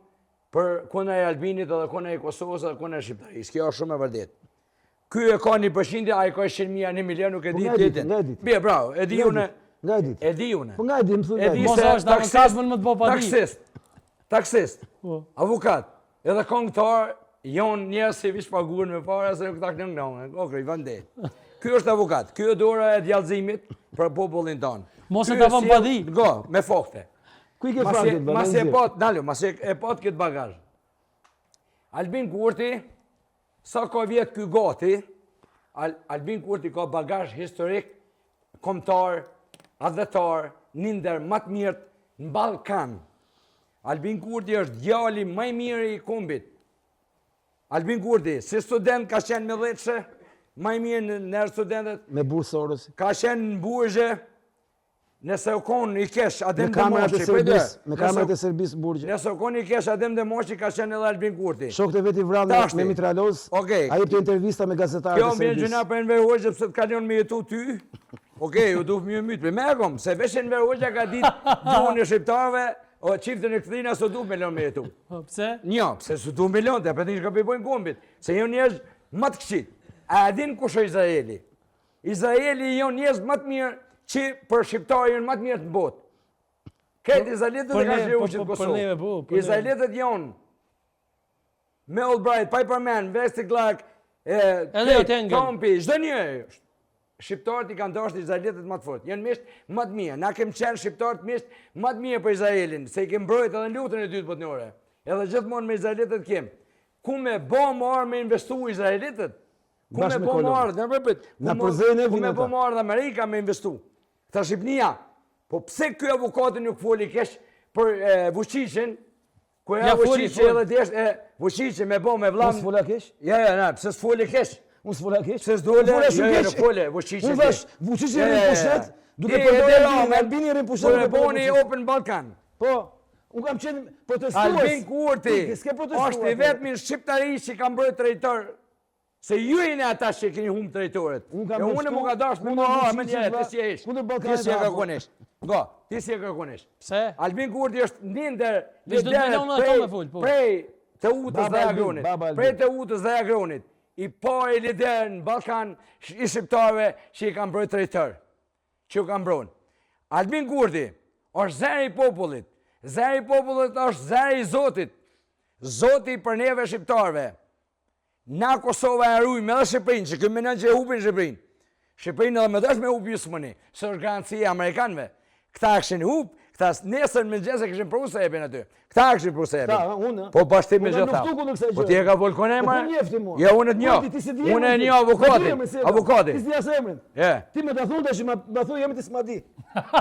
për kundër e Albinit edhe kundër e Kosovës edhe kundër e Shqiptarisë. Kjo është shumë e vërtetë. Ky e ka një përqindje, ai ka 100.000, 1 milion, nuk e Po di nga e të di, nga e di. Bje, bravo, e di Nga e une. di, Nga e di. E di une. Po nga e di, më thuj E nga e di di. Mos se është avokat më të bo pa di. Taksist, taksist, Po. avokat, edhe këngëtar, jonë njerëz që vish paguhen me para se këta kënë kënë, okej, vënde. Ky është avokat, ky është dora e djallëzimit për popullin tonë. Mos e Ky ta vëm sjell- pa di. Go, me fakte. Ku i ke Masi- faktet, ba, Masi e nxjerr. pat, ndalu, masi e pat këtë bagazh. Albin Kurti, sa ka vjet ky gati, Al, Albin Kurti ka bagazh historik, kombëtar, atdhetar, një ndër më të mirët në Ballkan. Albin Kurti është djali më i mirë i kombit. Albin Kurti, si student ka qenë me dhjetëshe, më i mirë në ndër studentët, Me bursë Soros. ka qenë në burgje, nëse u konë i kesh Adem Me kamerat e Demaçi, prej dë, Serbisë, me kamerat e nëse- Serbisë në burgje. Nëse u konë i kesh Adem Demaçi, ka qenë edhe Albin Kurti. Shokët e veti vranë Tashti. me mitraloz. Okej. Ai jepte intervista me gazetarët Kjo e më vjen Serbisë. gjëna për Enver Hoxha pse të kalon me jetu ty. Okej, u duh më myt, me e kom, se veç Enver Hoxha ka ditë gjuhën e shqiptarëve, o çiftin e kthina s'u duh me lon me jetu. Po, Pse? Një, pse s'u duh me lon, te apo çka po i bojnë kombit, se janë njerëz më të këqij. A e din kush është Izraeli? Izraeli janë njerëz më të mirë që për shqiptarë janë më të mirë në botë. Këtë izraelitët Për e kanë ne, zhvilluar po, që po, në për Kosovë. neve, po, për neve. Izraelitët janë me Albright, pa i përmen, Wesley Clark, e, Edhe Kate, Engel. Trumpi, çdo njeri. Shqiptarët i kanë dashur izraelitët më të fortë. Janë miqt më të mirë. Na kem qenë shqiptarët miqt më të mirë për Izraelin, se i kem mbrojt edhe në luftën e dytë botërore. Edhe gjithmonë me izraelitët kem. Ku me bo marrë me investu izraelitët? Ku Bashkë me me bo Kolon. marrë, në përprit, Na përzejnë e ku me vinë bo ata. marrë dhe Amerika me investu. Këta Shqipnia, po pse ky avokati nuk foli keq për e, Vučićin, ku Ja, ja foli, Vučići foli. edhe desh, e, Vučići me bo me vlam. Unë s'fola keq? Ja, ja, na, pse s'foli keq? Unë s'fola keq. Pse s'dole? Unë fola shumë Jo, jo, keq. nuk fole, Vučići Unë keq. thash, Vučići Ja, rrin ja, ja. pushtet, duke Ti, përdorur Edi Albinin, Ramën, Albini rrin pushtet kur duke e përdorur boni Vučićin. Open Balkan. Po, unë kam qenë protestues. Albin Kurti Ti s'ke protestuar. është i vetmi në shqiptari që ka mbrojt trajtor Se ju jeni ata që keni humb trajtorët. Unë kam E unë luftu më ka dash me kundër më ha, Vučićit, më njëre, vlla, ti si e ish. kundër Ti Ballkanit si e hapur. kërkon ish. Go, ti si e kërkon ish. Pse? Albin Kurti është një ndër Veç do të liderët mendon ato prej- me fol, po. Prej Teutës Baba dhe Albin, Agronit. Baba Albin. Prej Teutës dhe Agronit. I pari lider në Ballkan sh- i shqiptarëve që i kanë mbrojt trajtor. Që u kanë mbrojt. Albin Kurti është zëri i popullit. Zëri i popullit është zëri i Zotit. Zoti për neve shqiptarëve. Na Kosova e rujmë edhe Shqipërinë, që ky mendon që e hupin Shqipërinë. Shqipërinë edhe me dash me hup ju s'muni, se është garancia e amerikanëve. Këta e kishin hup, këta nesër në mëngjes e kishin pru se epin aty. Këta e kishin pru se epin. Këta, unë, Po bashkë me Unë kam gjitha. luftu kundër kësaj Po gjëje. ti e ka fol kone Po më? ku njeh ti mua? Jo, unë e të njoh. Ti si di Unë e emrin ti? njoh avokatin. Ma di emrin, si e ka? Avokatin. Ti si as emrin. Je. Ti më ta thon tash, ma ma thuj emrin ti s'ma di.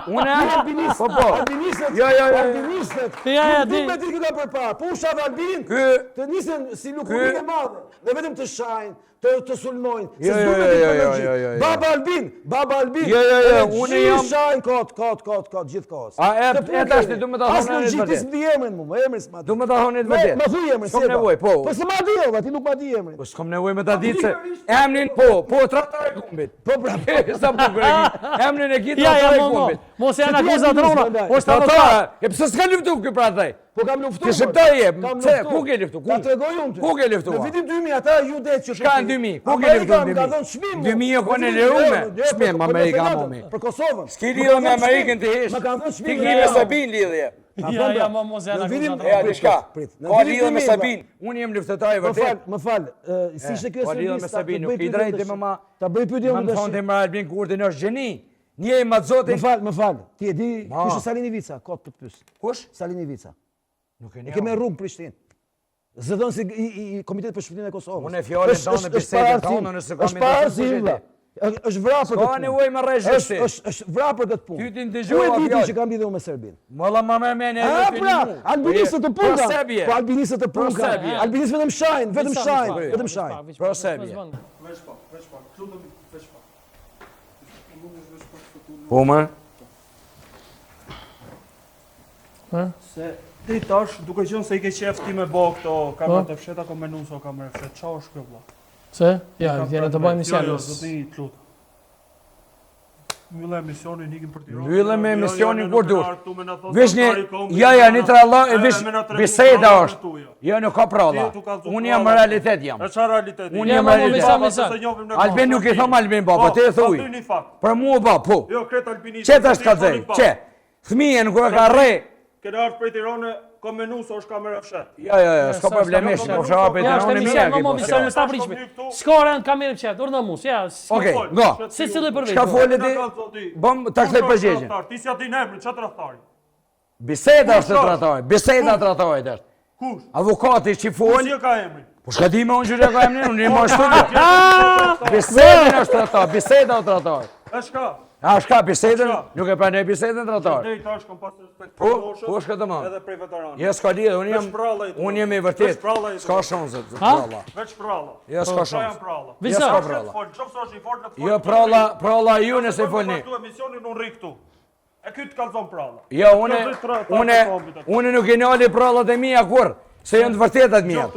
Unë Ti albinist, Po po. Albinistët. Jo, jo, jo. jo. Albinistët. Ja, ja, Nuk di. me di këta përpara. Po u shave Albin. Ky- të nisen si lukurinë Ky- e madhe, dhe vetëm të shajnë, të të sulmojnë. Se Jo, s'du jo, me di jo, për jo, logjik. jo, jo, jo. Baba Albin, Baba Albin. Jo, jo, jo, Edhe unë gjithë jam- shajnë kot, kot, kot, kot gjithë kohës. A, e- Këtë e punë tash keni. ti du me ta As thonë emrin logjik, ti vërtet. s'm di emrin mua, emrin s'ma di. Du me ta thonë të Me- vërtet. Ma thuj emrin, S'kom si e ka? nevojë, po. Po s'ma di, olla, ti nuk ma di emrin. Po s'kom nevojë me ta ditë se emrin, po, po tradhtar e kombit. Po pra. Sa bukur e ki. Emrin e ki Ja, ja, tradhtar e mo, mo. kombit. Mos janë Se ti akuza albinist, të rona. prandaj. Po është Tradhtar, avokat. e pse s'ka luftu ky pra ataj? Po kam luftuar. Ti shqiptar je, Kam pse, luftuar. ku ke luftu, ku? Ta tregoj unë ty. Ku ke luftuar? Në vitin 2000 ata ju det që Shka në 2000? Ku ke luftuar në Amerika më ka 2000? dhënë çmim. mu. 2000 jo Në kone vitin lirume. 2000, jo, Çmim, për- për Amerika, nacionalët, momi. Për Kosovën. S'ki Më lidhje kanë me dhënë çmim. Amerikën ti hish. Më kanë dhënë çmim. Ti ki me Sabin lidhje. Ka Ja, thënë ja, pra, mo, mos janë në vitin- akuza të Ja, rona. diçka. Prit, në Ka vitin lidhje me 2000, Sabin. Unë jam luftëtar i Më fal, vërtet. më fal, ë, si ishte kjo Ka lidhje me Serbisë? ta- Sabin, të nuk bëj i pyetje drejtë tash. më ma. Ta bëj pyetje Më unë më tash. thonë të Albin Kurtin është gjeni. Një ma zotin. Më fal, më fal. Ti e di Ma. kush është Salini Vica? Kot për të pyes. Kush? Salini Vica. Nuk e E njoh. ke me rrugë në Prishtinë. Zëdhënësi i, i, i Komitetit për Shpëtimin e Kosovës. Unë e fjalën Është- tonë, është- është bisedën paraarsim, tonë, nëse kam Është interesim, paraarsim, kush e di? vlla. Është është vra për S'ka këtë punë. nevojë me rrejsh Është ti. është është vra për këtë punë. Ty ti Ku ndëgjova e di ti fjalë. që kam lidhur me Serbinë? Më la më më më A pra, albinistët të Pro punka. Serbie. Po albinistët të Pro punka. Serbie. Albinistët vetëm shajnë, vetëm Veç shajnë, pak, vetëm veç shajnë. pak, veç Pro pak, veç Serbie. pak. Veç pak, veç pak, lutem veç pak. Mundesh veç pak të Po më? Se ti tash, duke qenë se i ke qef ti me bo këto kamerat e fshehta, kom menu se o kamera e fshehtë. Qa është kjo vlla? Se? Ja, jena të bëjmë emision. Jo, jo, zotni, të lutem. Mbylle emisionin, ikim për Tiranë. Mbylle me emisionin kur dush. Veç një, ja, ja, një tralla, e veç biseda është. Jo, nuk ka pralla. Unë jam realitet jam. E ça realitet? Unë jam realitet. Albin nuk i thom Albin baba, ti e thuj. Për mua ba, po. Jo, kret Albini. Qe tash kallzoj, qe. Fëmijën kur e ka rre. Kena ardhur prej Tirane, kom menu se është kamera fshehtë. Jo, jo, jo, s'ka problem, po shoh prej Tirane mirë. Ja, më më sa prishme. S'ka rënd kamera fshehtë, urdhëro Mus, ja. Okej, go. Secili për vetë. Çka fole ti? Bëm ta kthej përgjigjen. Ti s'ja din emrin, çfarë tradhtari? Biseda është tradhtari, biseda tradhtarit është. Kush? Avokati që fol. Kush e ka emrin? Po s'ka di më unë që e ka emrin, unë jam ashtu. Bisedën është tradhtar, biseda është tradhtar. E shka? A shka bisedën? Nuk e pranoj bisedën tradhtar. Deri tash kam pas respekt po, për Po, po shka të më. Edhe prej veteranit. Jo, s'ka lidhje, unë jam unë jam i vërtet. S'ka shanse pralla. Veç pralla. Jo, s'ka shanse. Jo, s'ka pralla. Jo, pralla, pralla ju nëse folni. Këtu emisionin unë rri këtu. E ky të kallzon pralla. Jo, unë unë unë nuk i nali prallat e mia kurr, se janë të vërtetat mia.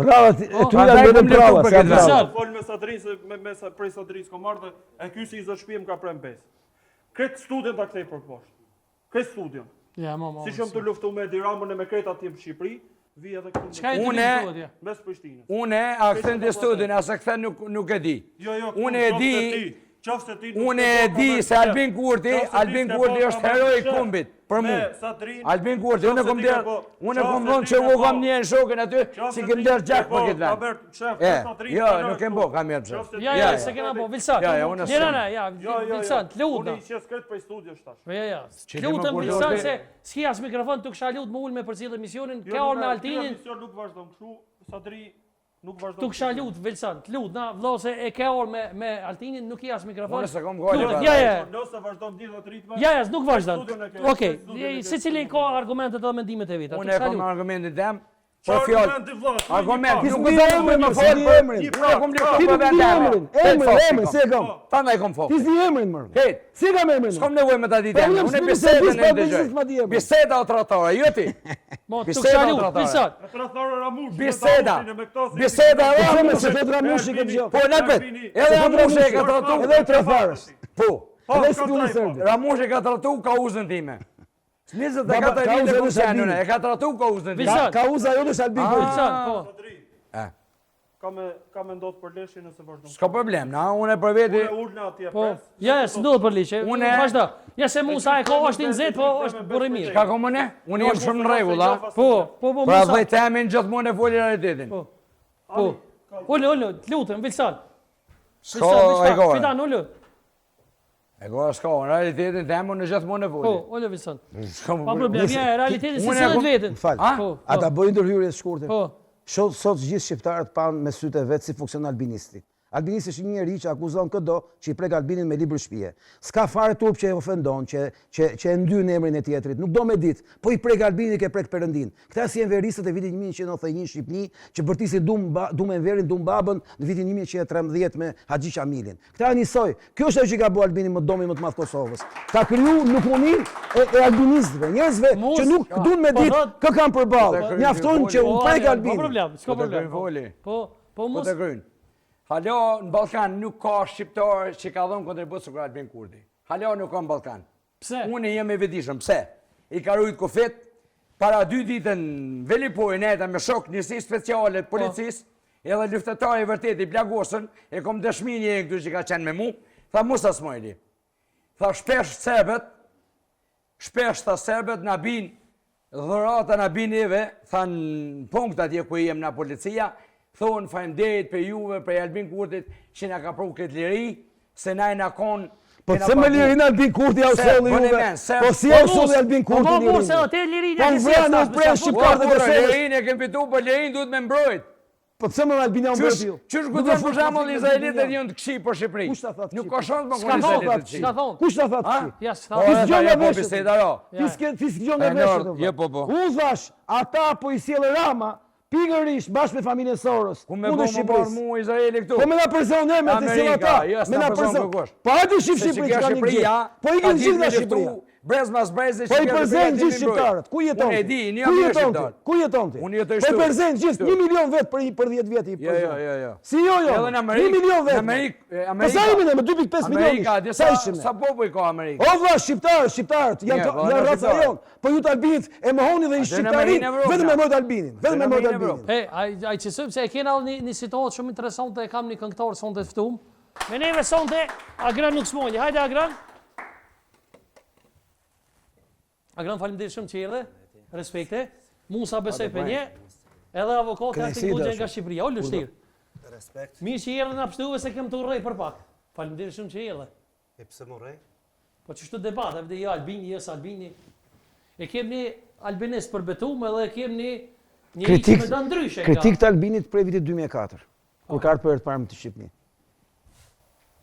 Prallat e po, tua janë vetëm pralla, se janë pralla. Fol me Sadrin se me me sa prej Sadris kom ardhë, e ky si i zot shtëpi më ka prem besë. Krejt studion ta kthej për poshtë. Krejt studion. Ja, mo, mo. Si jam tu luftu me Edi Ramën e me krejt atje në Shqipëri, vi edhe këtu. Çka e Unë di mes Prishtinës. Unë a kthen të studion, a se kthen nuk nuk e di. Jo, jo, unë e di. Qoftë ti nuk Unë e di se Albin Kurti, Albin Kurti është heroi i kombit për mu. Albin Kurti, unë kom der, unë kom dhënë që u kam një shokin aty, si kem der gjak për këtë vend. E, jo, nuk kem bo, kam jerë pse. Ja, ja, se kena bo, Vilson. Ja, ja, unë s'kem. Ja, ja, Vilson, të lutem. Unë i qes krejt prej studios tash. Ja, ja, të lutem Vilson se s'ki as mikrofon, të kisha lut me ul me përcjell emisionin, ke orë me Altinin. Ky emision nuk vazhdon kështu, Sadri Nuk vazhdon. Tu kisha lut Vilson, të lut na vëlla se e ke orë me me Altinin, nuk i as mikrofon. Unë s'e kam gajle. Ja, ja. Nëse vazhdon gjithë ritme. Ja, ja, nuk vazhdon. Okej, secili ka argumentet dhe mendimet e veta. Unë e kam argumentin tem. Po fjalë. Argument, nuk e di emrin, më fol për emrin. Unë e kam luftu për vendin. Emrin, emrin, emrin, si e kam? Prandaj kam fol. Ti s'di emrin më. Hej, si kam emrin? S'kam nevojë me ta ditë emrin. Unë bisedën e dëgjoj. Biseda o tradhtare, jo ti. Mo, të kisha lut, Vilson. Tradhtar Ramushi. Biseda. Biseda e Ramushi. Se thotë Ramushi këtë gjë. Po na pet. Edhe Ramushi e ka tratu. Edhe tradhtarës. Po. po edhe si duhet serbi. Ramushi e ka tratu kauzën time. 24 vite ku qenë unë, e ka tratu kauzën time. Kauza jote është Albin Kurti. Vilson, po. Eh. Ka me ka me ndodh përleshje nëse vazhdon. S'ka problem, na unë për veti. Unë ulna atje po, pres. Ja, ja, s'ndodh përleshje. Unë vazhdo. Ja se Musa e ka është i nxehtë, po është burrë i mirë. Çka kam unë? Unë jam shumë në rregull, a? Po, po, po, Musa. Pra dhe temin gjithmonë e foli realitetin. Po. Po. Ulu, ulu, të lutem, Vilson. S'ka e ka. Fidan, ulu. E ka s'ka, në realitetin tem unë gjithmonë e foli. Po, ulu Vilson. Pa problem, ja, realiteti si sillet vetin. Fal. Po, A ta bëj ndërhyrje të shkurtër? Po. Sot sot gjithë shqiptarët panë me sytë e vet si funksionon albinisti. Albinisti është një njeri që akuzon këdo që i prek Albinin me libër shtëpie. S'ka fare turp që e ofendon, që që që e ndyn emrin e tjetrit, nuk do me ditë. Po i prek Albinin ke prek Perëndinë. Këta si enveristët e vitit 1991 në Shqipni, që bërtisin dum ba, dum Enverin, dum babën në vitin 1913 me Haxhi Qamilin. Këta janë njësoj. Kjo është ajo që ka bo Albinin më domin më të madh Kosovës. Ka kriju lukmoninë e, e albinistëve, njerëzve që nuk duan me ditë kë kanë përballë. Mjafton që u prek Albini. Po problem, s'ka problem. Po, po mos. Po të kryn. Hala në Ballkan nuk ka shqiptar që ka dhënë kontribut sikur Albin Kurti. Hala nuk ka në Ballkan. Pse? Unë jam i vetëdijshëm, pse? I ka rujt kufit, para dy ditë në Velipojë nejta me shok njësi speciale të po. policisë, edhe luftëtari i vërtet i plagosën, e kom dëshmi një këtu që ka qenë me mu, tha Musa Smajli. Tha shpesh serbët, shpesh tha serbët na bin dhurata na bin neve, tha në punkt atje ku jem na policia, thonë faleminderit për juve, për Albin Kurtit që na ka pru këtë liri, se na e na konë Po pse më lirinë Albin Kurti ja u solli juve? Po si ja u solli Albin po, Kurti lirinë? Po se atë lirinë po vra në pre shqiptarët e Kosovës. Lirinë e kemi fitu, po lirinë duhet me mbrojt. Po pse më Albin ja u mbrojti ju? Qysh guxon për shembull izraelitët janë të këqij për Shqipëri. Kush ta thotë? Nuk ka shans më kon izraelitët të këqij. Çka thon? Kush ta thotë? Ja, s'ka. Ti s'gjon nga veshët. Po ti s'ke ti s'gjon nga veshët. Jo, po, po. Unë thash, ata po i sjell Rama pikërisht bashkë me familjen Soros. Ku me bo më marrë mu Izraeli këtu? Po me na përzon ne me të sjell ata. Jo, me na përzon. Po hajde shif Shqipëri që kanë një. Po ikin gjithë nga Shqipëria. Brez mas brezi Po i përzen gjithë shqiptarët, ku jeton Unë e ti? di, një Ku mirë jeton ti? shqiptarët. Ku jeton ti? Unë jetoj Po i këtu. përzen gjithë, Këtu. 1 milion vet për për 10 vjet i Jo, përzen. jo, jo, jo. Si jo, jo. Edhe në Amerikë, 1 milion vet. në Amerikë, e, Po Amerika. sa jemi ne, me 2.5 milion. Amerika, ish? di Sa sa, ishim ne? sa popull ka Amerika? O vlla, shqiptarët, shqiptarët, janë Mirë, po, janë ne raca shqiptarët. jonë. Po ju të Albinit e mohoni dhe i Atë në shqiptarin, Amerikë, në Evropë, vetëm e ja. mbrojt Albinin, vetëm e në mbrojt Amerikë, në Evropë. Albinin. E, ai ai qësojmë se e kena edhe një, një situatë shumë interesante, e kam një këngëtar sonte të ftum. Me neve sonte Agran Nuksmolli. Hajde Agran. Agran, faleminderit shumë që erdhe. Respekte. Musa besoj për një. Edhe avokati Kënaqësi, Artin Goxha dashur. nga Shqipëria. O lështir. Respekt. Mirë që erdhe na pshtuve se kem të urrej për pak. Faleminderit shumë që erdhe. E pse më urrej? Po qështu debat, e jo Albini, jo Albini. E kem një albinist për betum edhe e kem një njeri që Kritik- me da ndryshe nga. Kritik të Albinit prej vitit 2004, kur ka ardhur për herë të parë në Shqipëri.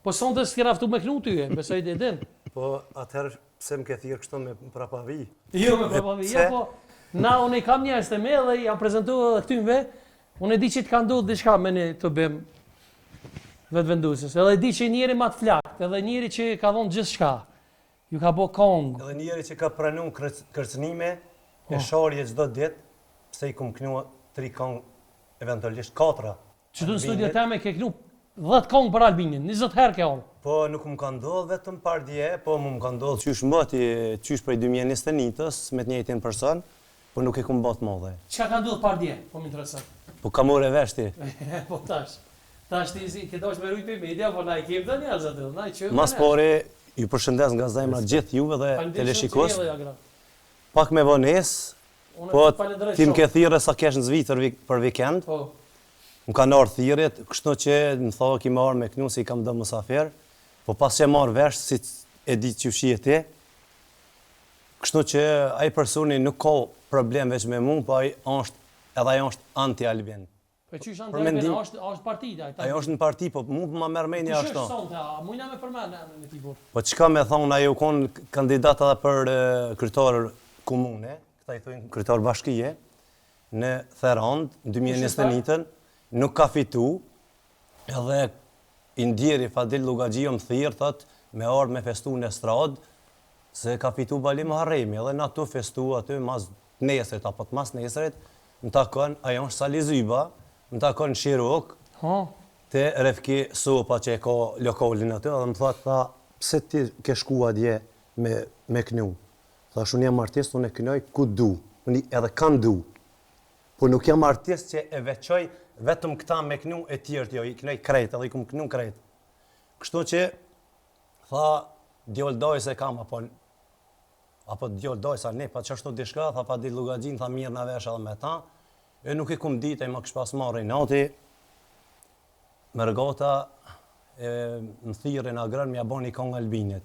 Po sonte s'kena ftu me knu ty, e, besoj dhe din. Po atëherë pse më ke thirrë kështu me prapavi? Jo me prapavi, jo pse? po na unë i kam njerëz të me dhe jam prezantu edhe këtynve. Unë e di që të ka ndodhur diçka me një të bëjmë vetëvendosjes. Edhe e di që njeri ma të flakt, edhe njeri që ka dhënë gjithçka. Ju ka bo kongë. Edhe njeri që ka pranu kërc- kërcënime Po. e sharje çdo ditë, pse i kum knua tri këngë, eventualisht katra. Që tu në studio Albinit. teme ke knu 10 kongë për Albinin, 20 herë ke ardhur. Po nuk më ka ndodhur vetëm par dje, po mu më ka ndodhur qysh mbati, qysh prej 2021-s me të njëjtin person, po nuk e kum bë të madhe. Çka ka ndodhur par dje? Po më intereson. Po ka morë vesh ti. po tash. Tash ti si ke dashur me rujt për media, po na i kem të njerëz aty, na i qojmë. Mas pari, ju përshëndes nga zemra gjithë juve dhe teleshikues. Pak me vonesë, Unë po të falenderoj ti më shumë. ke thirrë sa kesh në Zvicër vik- për vikend. Po. Më kanë ardhur thirrjet, kështu që më tha ki më ardhur me knu se i kam do musafir, po pas që e marr vesh si e di që fshihet ti. Kështu që ai personi nuk ka problem veç me mua, po ai është edhe ai është anti-Albin. Po qysh janë Për të mendim- është është parti ai. Ai është në parti, po mua po ma merr mendja Kush ashtu. është sonte? A mujna me përmend emrin e tij burr? Po çka me thonë, ai u kon kandidat edhe për e, kryetar komune, këta i thonë kryetar bashkie, në Therand, në 2021-ën, nuk ka fitu, edhe i ndjeri Fadil Llugaxhiu më thirr, thot, me ardh me festu në estradë, se ka fitu Bali Muharremi, edhe na tu festu aty mas nesrit apo të mas nesrit, më takon, ajo është Sali Zyba, më takon Shirok, Ha. te Refki Sopa që e ka lokalin aty, edhe më thotë, tha, pse ti ke shku atje me, me knu? Thash, unë jam artist, unë e knoj ku du, unë edhe kam du. Po nuk jam artist që e veçoj vetëm këta me knu e tjerët, jo, i knoj krejt, edhe i kum knu krejt. Kështu që, tha, djol doj se kam, apo apo djol doj sa ne, pa qashtu diçka, tha Fadil Llugaxhin, tha mirë na vesh edhe me ta. E nuk e kum ditë, ai më kish pas marrë inati. Mërgata e, më thirrën Agron m'ja bani këngë Albinit.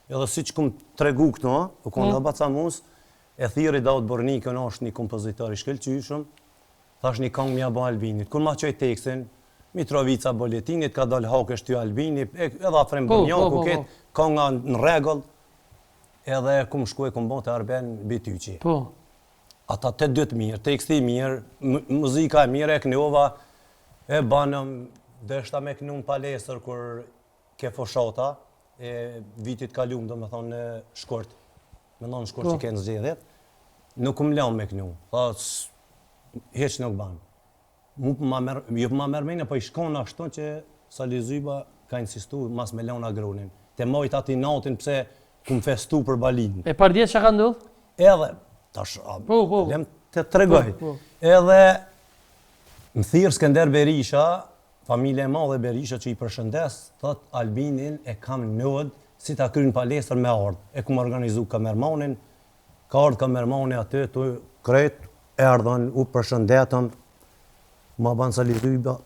Edhe siç kum tregu këtu, ë, u kon mm. Baca Mus, e thirri Daut Bornikën, është një kompozitor i shkëlqyeshëm. Thash një këngë m'ja bë Albinit. Kur ma çoj tekstin, Mitrovica Boletinit, ka dalë hakesh ty Albini, e, edhe Afrim Po, po, Bunjaku, po, këtë, kënga në rregull, edhe kum shku e kum bë te Arben Bityqi. Po. Ata të dy të mirë, teksti i mirë, mu- muzika e mirë, e knova, e banëm, deshta me knu në palestër kur ke fushata, e vitit kalum, do me thonë në shkurt, me thonë në shkurt Po. që kenë zgjedhjet, nuk më lanë me knu, tha, "S- hiç nuk ban. Mu po ma merr, jo po ma merr mendja, po i shkon ashtu që Sali Zyba ka insistu mas me lanë Agronin. Te mojt aty natën pse kum festu për Balin. E par dje çka ka ndodhur? Edhe, tash, a, Po, po. lem të tregoj. Po, po. Edhe, më thirr Skender Berisha, familja e madhe Berisha që i përshëndes, thot Albinin e kam nod si ta kryen palestër me ardh. E kum organizu kamermanin, ka ardhë kamermani aty, tu krejt, erdhën, u përshëndetëm, ma ban Sali Zyba,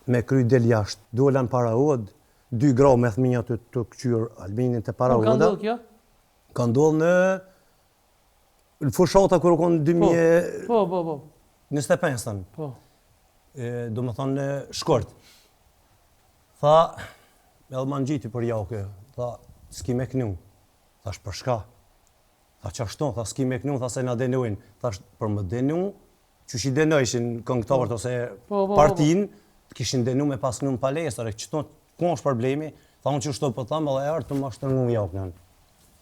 me kry del jashtë. Dola në paraod, dy gra me fëmijë aty të këqyr Albinin të Ku ka paraoda. ndodhur kjo? Ka ndodhur në në fushata kur u konë 2025-ën, Po, po, po. Po. e, do më thonë në shkurt. Tha, edhe ma ngjiti për jake, tha, s'ki me knu. Thash, për shka? Tha, qashtu, tha, s'ki me knu, tha, se na denojnë. Thash, për më denu, qysh i denojshin këngëtarët ose Po, po, po, partin, të kishin denu me pas knu në palestër, e qëto, ku është problemi? Tha, unë qështu po tham, edhe erë të ma shtërngu jaknën.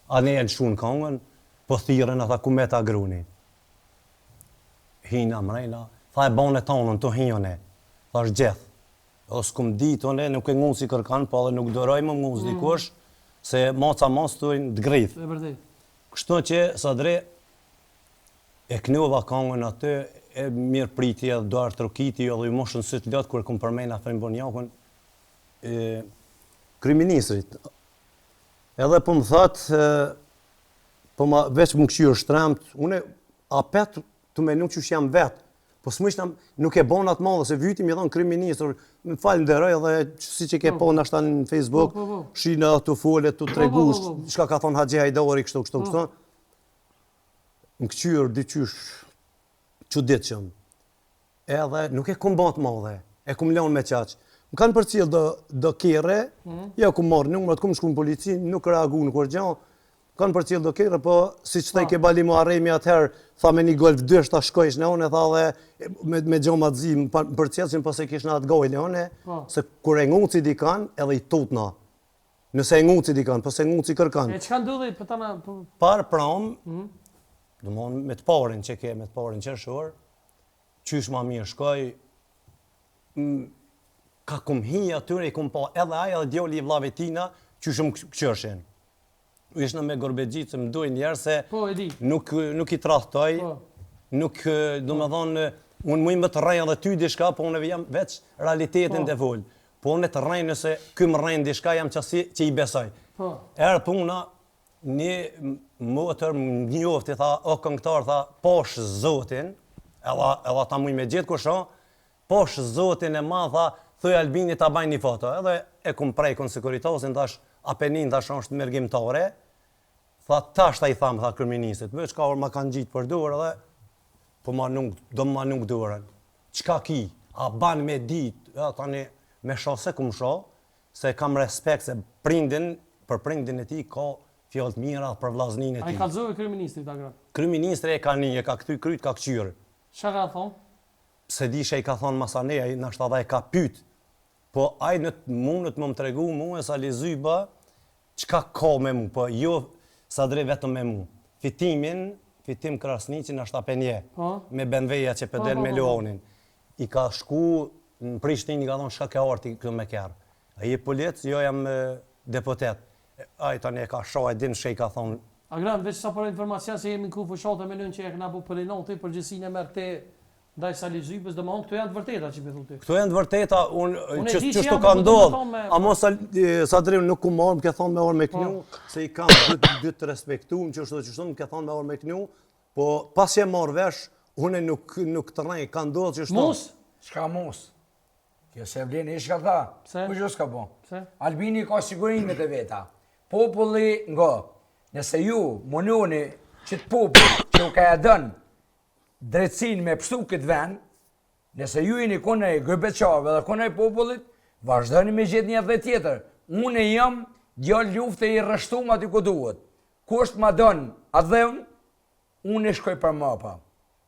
A ne e lëshun kongën, po thirrën ata ku met Agroni. Hina mrena, tha e bane tonën, tu hi une. Thash gjithë. Edhe s'kum ditë une, nuk e nguci kërkan, po edhe nuk duroj me m'nguc mm. dikush, se maca mas të të grith. E vërtet. Kështu që, Sadri, e knova kongën aty, e mirëpriti edhe duartrokiti, edhe ju mushën sytë lot, kur e kum përmen Afrim Bunjakun, e, kryeministrit. Edhe po më thotë, po ma veç më kqyrë shtremt, une apet tu menu qysh jam vetë, po s'mujshna, nuk e bon atë madhe, se vyti mi thonë kryeministër, më falënderoj edhe si që ke po, po nashta në Facebook, po, po, po. shina tu fole, tu tregu, po, po, po, po. çka ka thonë Haxhi Hajdari, kështu, kështu, kështu. Më kqyrë, diqysh, çuditshëm. Edhe nuk e kum ba të madhe, e kum lënë me qaq. Më kanë përcjell do, do kerre, mm. ja kum marrë numrat, kum shku në polici, nuk reagu në kurgja. Kanë përcjell do kerre, po siç the ke Bali Muharremi atëherë, tha me një Golf 2 ta shkojsh në unë, tha dhe me, me xhama të zi, më përcjellshin, po se kish në atë gojë në unë, po. se kur e nguci dikan, edhe i tutna. Nëse e nguci dikan, po se nguci kërkan. E çka ndodhi për ta na po... Par pram, mm. domthon me të parin që ke, me të parin qershor, qysh ma mirë shkoj, ka kum hi atyre i kum pa edhe ai edhe djali i vllavit tina, qysh më kqyrshin. Ishna me gurbetxhi se më dujnë njerëz se po, e di. nuk, nuk i tradhtoj, po. nuk, do me thonë, unë muj me të rrej edhe ty diçka, po unë jam veç realitetin po. të folë. Po unë të rrej nëse ky më rren diçka, jam qasi që i besoj. Po. Erdh puna, një motër më njofti, tha, o këngëtar, tha, posh zotin, edhe, edhe ata muj me gjithë kush o, posh zotin e madh, tha, thuj Albini ta bajnë një foto, edhe e kum prekun sekuritasin, thash, a penin, thash, është mërgimtare, tha, tash ta i tham, tha, kryeministrit, veç ka orë ma kanë gjitë për dorë edhe, po ma nuk, do ma nuk dorën. Çka ki, a ban me dit, edhe tani, me sha se kum sha, se kam respekt se prindin, për prindin e tij ka fjalë të mira për vllazninë e tij. A i kallzove kryeministrit Agron? Kryeministri e ka ni, e ka kthy kryt, ka kqyrë. Çka ka thonë? S'e di çka i ka thonë masanej, ai nashta edhe e ka pyet. Po ai nuk mundet me më tregu mua Sali Zyba çka ka me mu, po jo Sadri vetëm me mu. Fitimin, Fitim Krasniqin nashta pe njeh, po. me BMW-ja që pe del po, po, me Luanin. I ka shku në Prishtinë i ka thonë çka ke ardh ti këtu me kerr. A je polic? Jo jam deputet. Ai tani e ka sha e din çka i ka thonë. Agron, veç sa për informacion se jemi në kohë fushate menojnë që e kena bo për inati, përgjegjësinë e merr ti ndaj Sali Zybës, domethënë këto janë të vërteta që po i thu ti. Këto janë të vërteta, unë që qështu ka ndodhë, amo Sadri nuk kum marrë, më ke thonë me ardh me knu, po. se i kam dy të respektum, qështu qështu, më ke thonë me ardh me knu, Po, pas që e marrë vesh, unë nuk, nuk të rrej, ka ndodhë qështu. Mus? Çka mus? Kjo s'e vlen, i shka tha? Pse? Kurgjo s'ka bo? Pse? Albini ka sigurimet e veta. Populli, ngo, nëse ju menoni qët popull që u ka e dënë drejtësinë me pështu këtë vend, nëse ju jeni kundër gurbetçarve dhe kundër popullit, vazhdoni me gjetë një dhe tjetër. Unë jam djalë lufte i rreshtum aty ku duhet. Kush ma don atdheun, unë e shkoj përmrapa.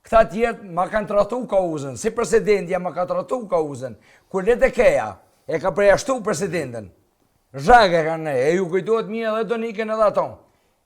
Këta tjerët ma kanë tradhtu kauzën, si presidentja ma ka tradhtu kauzën. Kur LDK-ja e ka përjashtu presidenten, zhag e kanë e, e ju kujtohet mirë edhe Donikën edhe ato.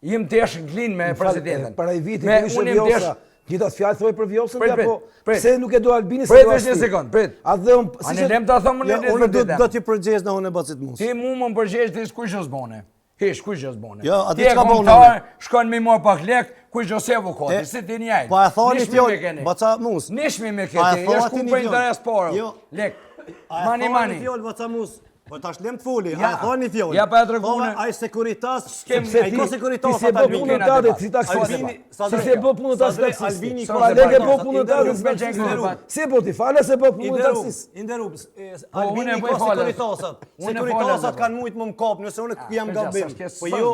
Jem tesh në klinë me presidenten. Para i viti, me, unë jem tesh... Gjithat fjalë thoj për Vjosën, prit, apo pse nuk e do Albini se do Prit një sekond, prit. Atdheun, si se... lem ta thëmë në Unë do do t'ju përgjegj në unë e bacit Mus. Ti mu më përgjegj ti s'kurgjo s'bone. Hiç, kurgjo s'bone. Jo, a di çka bone? Ti shkon me marr pak lek, kurgjo s'e avokati, si ti njaj. Po e thoni fjalë, baca Mus. Nishmi me këtë, ja shku për interes parë. Jo. Lek. Mani mani. Fjalë baca Mus. Po tash lem të foli, a e thoni fjalë? Ja pa e treguar. Ai Securitas, ai ka Securitas atë Albini. Ti si bë punën tate si taksist. Si se bë punën tate si taksist. Albini ka lek e bë punën tate si taksist. Si po ti fala se bë punën taksist. I nderuar, po, Albini ka Securitasat. Securitasat kanë mujt me më kap, nëse unë jam gabim. Po jo,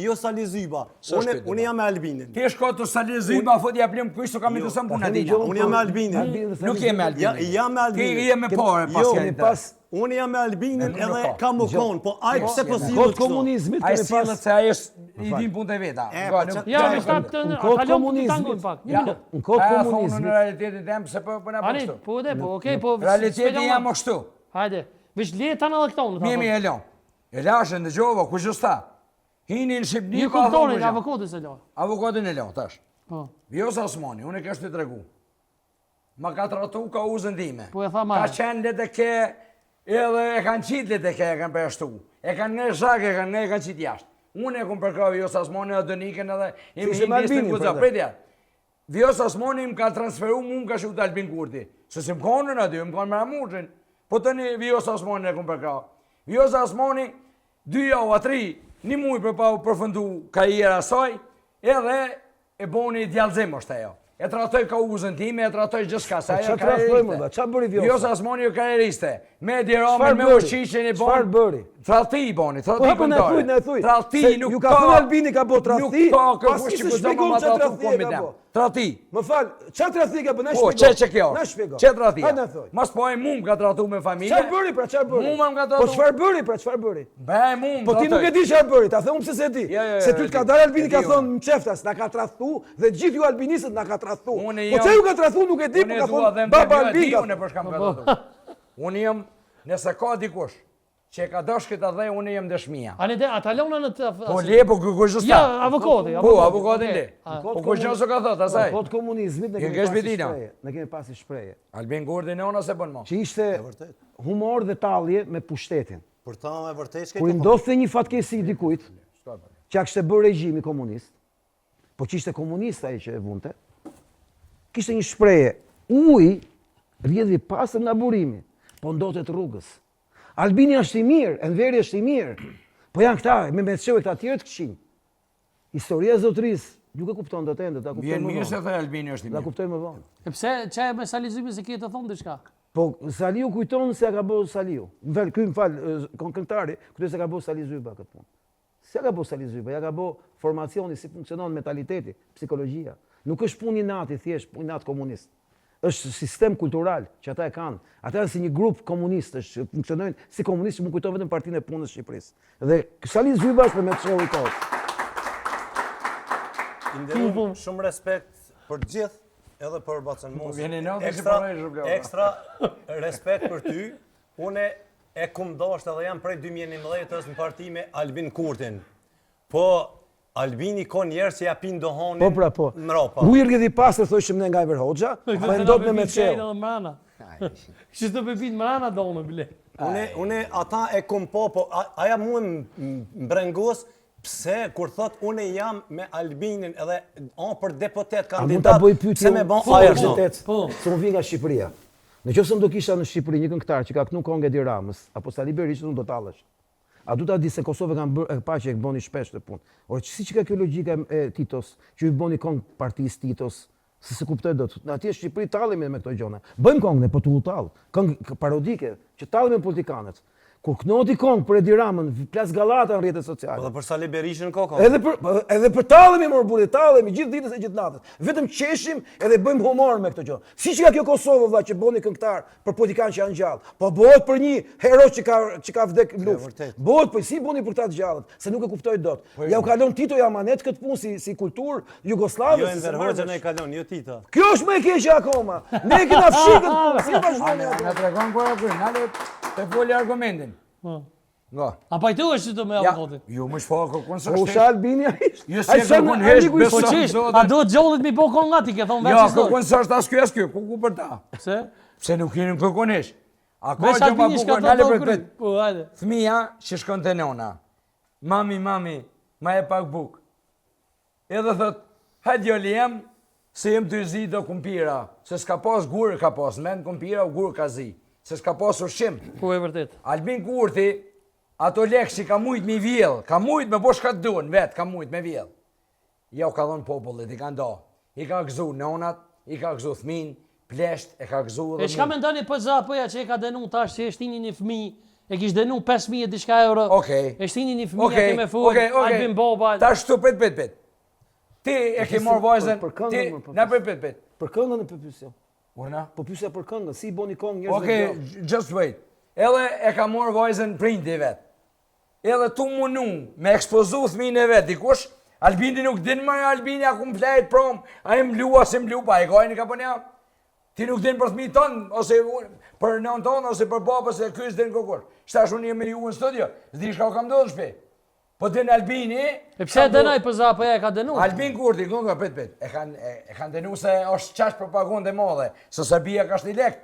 jo Sali Zyba. Unë unë jam me Albinin. Ti shko te Sali Zyba, fut ja blim kush s'ka më të sëm puna dina. Unë jam me Albinin. Nuk je me Albinin. Ja, jam me Albinin. Ti je me pare pas jo, pas. Unë jam me Albinin edhe kam u kon, po ai po, pse po sillet kështu? komunizmit kemi pas. Ai sillet se ai është i din punët e veta. Po, ja, më shtat të në komunizmit. pak. Në kohë komunizmit. Në realitetin tem pse po po na po kështu. Po, po, okay, po. Realiteti jam kështu. Hajde. Veç le tani edhe këto, më tha. Mirë, e lë. E lashë, ndëgjova, kush është tha? Hini në Shqipni, Një pa thonë kuptonin, kurgja. avokatin se la. Avokatin e la, tash. Po. Vjosa Osmani, unë e kesh të tregu. Ma ka tratu kauzën time. Po e tha ma. Ka qenë LDK, edhe e kanë qitë LDK, e kanë përjashtu. E kanë ngre zhak, e kanë ngre, e kanë qitë jashtë. Unë e kom përkrah Vjosa Osmani edhe Donikën edhe im ishte me Albinin, Guza. prandaj. Pritja. Vjosa Osmani më ka transferu, mu më ka shu te Albin Kurti. Se si më konën aty, më konë me Ramushin. Po tani Vjosa Osmani e kom përkrah. Vjosa Osmani, dy javë a tri, një muj për pa u përfundu karriera saj, edhe e boni djallëzim është ajo. E tratoj kauzën time, e tratoj gjithçka, se Po ajo qa tratoj, më, qa bëri Vjosa? Vjosa Osmani jo karrieriste. Me Edi Ramën, Çfarë me bëri? Vučićin i bon. Çfarë bëri? Tradhti i boni, Po tradhti hapë na kombëtare. thuj, na thuj. Tradhti Se nuk ju ka thënë Albini ka bo tradhti, Nuk ka pas kërkush ki që se guxon shpjegon ma qa tradhtu tradhti e kombin ka tem. bo. Tradhti. Më fal, qa tradhti ka bë? Na Po, shpjego. që që kjo Na është? shpjego. Që tradhtia? Ha na thuj. Mas po e mu më ka tradhtu me familje. Çfarë bëri pra, çfarë bëri? Mu më ka Po tradhtu. çfarë bëri pra, çfarë bëri? Be, mu më Po ti nuk e di çfarë bëri, ta them unë pse s'e di. Jo, jo, jo, Se ty e të ka di. dalë Albini E ka di thënë unë. mçeftas, na ka tradhtu dhe gjithë ju albinistët na ka tradhtu. Unë Po jam- çfarë ju ka tradhtu nuk e di, Unë po e ka dua thënë dhe më baba jo, e Albin di ka. unë për shka më ka tradhtu. Unë jam, nëse ka dikush që e ka dash këtë dhe unë jam dëshmia. A ne de, ata lona në të... Po le, po kërkush s'ta. Ja, avokati, Po, avokatin le. A. Po kush gjë s'o ka thot, asaj. Po të komunizmit ne Je kemi kesh pasë bedina. shprehje, ne kemi pasë shprehje. Albin Kurti nona se bën mo. Që ishte humor dhe tallje me pushtetin. Për ta me vërtet Kur i ndodhte një fatkeqësi dikujt, që ja kishte bërë regjimi komunist, po që ishte komunist ai që e vunte, kishte një shprehje, uji rrjedh i pastër nga burimi, po ndotet rrugës. Albini është i mirë, Enveri është i mirë, po janë këta, me Metseu e këta tjerë të këqinj. Historia e zotërisë nuk e kupton dot ende, ta kuptoj Vjen më mirë se vonë. the Albini është i Ta mirë. kuptoj më vonë. E pse, që e me Sali Zybi se ke të thonë diçka? Po Saliu kujton se ja ka bërë Saliu. Më fal, ky më fal, e, këngëtari, kujton se ka bërë Sali Zyba këtë punë. Si ja ka bërë Sali Zyba? Ja ka bërë formacioni, si funksionon mentaliteti, psikologjia. Nuk është punë inati, thjesht punë inat komunist. Është sistem kultural që ata e kanë. Ata janë si një grup komunistësh që funksionojnë si komunistë që më kujton vetëm Partinë e Punës së Shqipërisë. Dhe Sali Zyba është me Shehu i kohës. I nderuar, shumë respekt për të gjithë, edhe për Bacën Mos. Po vjen i natës Ekstra, që po rrejsh, bleu. ekstra respekt për ty. Une e kum dasht edhe jam prej 2011-ës në parti me Albin Kurtin. Po Albini ka njerëz që ja pin dohanin Po pra po. mrapa. Uji rrjedh i pastër thoshim ne nga Enver Hoxha, po e ndot me Shehu. Edhe mrana. Që të pepit mrana donë, bile. Une, une ata e kum po, po a- aja mua më më brengos pse kur thot une jam me Albinin edhe a për deputet A mund kandidat, ta bëj pyetje? pse me bën Po, aja ashtu? vërtet, Po. Se unë vi nga Shqipëria. Në qoftë se unë do kisha në Shqipëri një këngëtar që ka kënu këngë Edi Ramës apo Sali Berishës, unë do tallesh. A du ta di se Kosovë kanë bërë e pa që e bëni shpesh këtë punë. Ore si që ka kjo logjika e e Titos, që ju bëni këngë partisë Titos, se se kuptoj dot. Në atje në Shqipëri tallemi me këto gjëra. Bëjmë këngë ne, po tu u tall, këngë parodike që tallemi me politikanët. Kur kënoti këngë për Edi Ramën, plas gallata në rrjetet sociale. Po dhe për Sali Berishën ka ka. Edhe për po, edhe për tallemi mor burri, tallemi gjithë ditës e gjithë natës. Vetëm qeshim edhe bëjmë humor me këtë gjë. Si që ka kjo Kosovë vëlla që bëni këngëtar për politikanë që janë gjallë, po bëhet për një hero që ka që ka vdek në luftë. vërtet. Bëhet për si bëni për këta të gjallët, se nuk e kuptoj dot. Ja u kalon Tito ja amanet këtë punë si si kulturë jugosllave. Jo si se Enver marr Hoxha vesh. ne kalon, jo Tito. Kjo është më e keqe akoma. Ne e kena fshi këtë punë, si e vazhdoni Na atë? tregon kur e kryen, nale të foli argumentin. Po. Nga. A pajtuesh që të me Ja, avokatin? jo më shfaqë kërkon Po u s'është. sha Albini ai ishte. Jo si Ai e shan kërkon hesh, armiku i beso. Po Sa qesh, zotin. a duhet gjollit mi bo konga ti ke thonë vetë Jo, që s'do. kërkon s'është as ky as ky, ku ku për ta? Pse? Pse nuk jeni në kërkon hesh? A ka Veç gjë pa Albini shka bukur, të nale do për kry. prit. Po, hajde. Fëmija që shkon te nona. Mami, mami, ma e pak buk. Edhe thot, hajde djali jem, se jem të zi do kumpira, se s'ka pas gurë ka pas, në vend kumpira u gurë ka zi, se s'ka pas ushqim. Po e vërtet. Albin Kurti, ato lekë që ka mujt me vjell, ka mujt me bo shka të duhen, vet, ka mujt me vjell. Ja u ka dhënë popullit, i ka nda. I ka gëzu nonat, i ka gëzu fëmin, plesht, e ka gëzu edhe E çka mu. mendoni për ZAP-ja që e ka dënu tash që e shtini një fëmijë, e kish dënu 5000 e diçka euro. Okej. E shtini një fëmijë Okej, aty me fol, okej, okej. Albin Boba. Tash tu prit, prit, prit. Ti e ke marrë vajzën, për këngën, ti më, po, na prit, prit, prit. Për këngën e po pyesja. Urna? Po pyesja për këngën, si i bëni këngë njerëzve Okej, gjallë? just wait. Edhe e ka marrë vajzën prindi vet. Edhe tu munu me ekspozu fëmijën e vet dikush, Albini nuk din më Albini a ku më prom, a e mlu a si mlu, pa e gajni ka po nja. Ti nuk din për fëmijën tonë, ose unë- për nënën tonë, ose për babën, ose ky s'din kërkush. Shtash unë jemi ju në studio, s'di çka u kam ndodhur në shtëpi. Po din Albini... E pse e dënoi për za, po e ka dënu? Albin Kurti, gë nga, prit, prit, e kanë e kanë dënu se është qaq propagandë e madhe, se Serbia ka shti lek,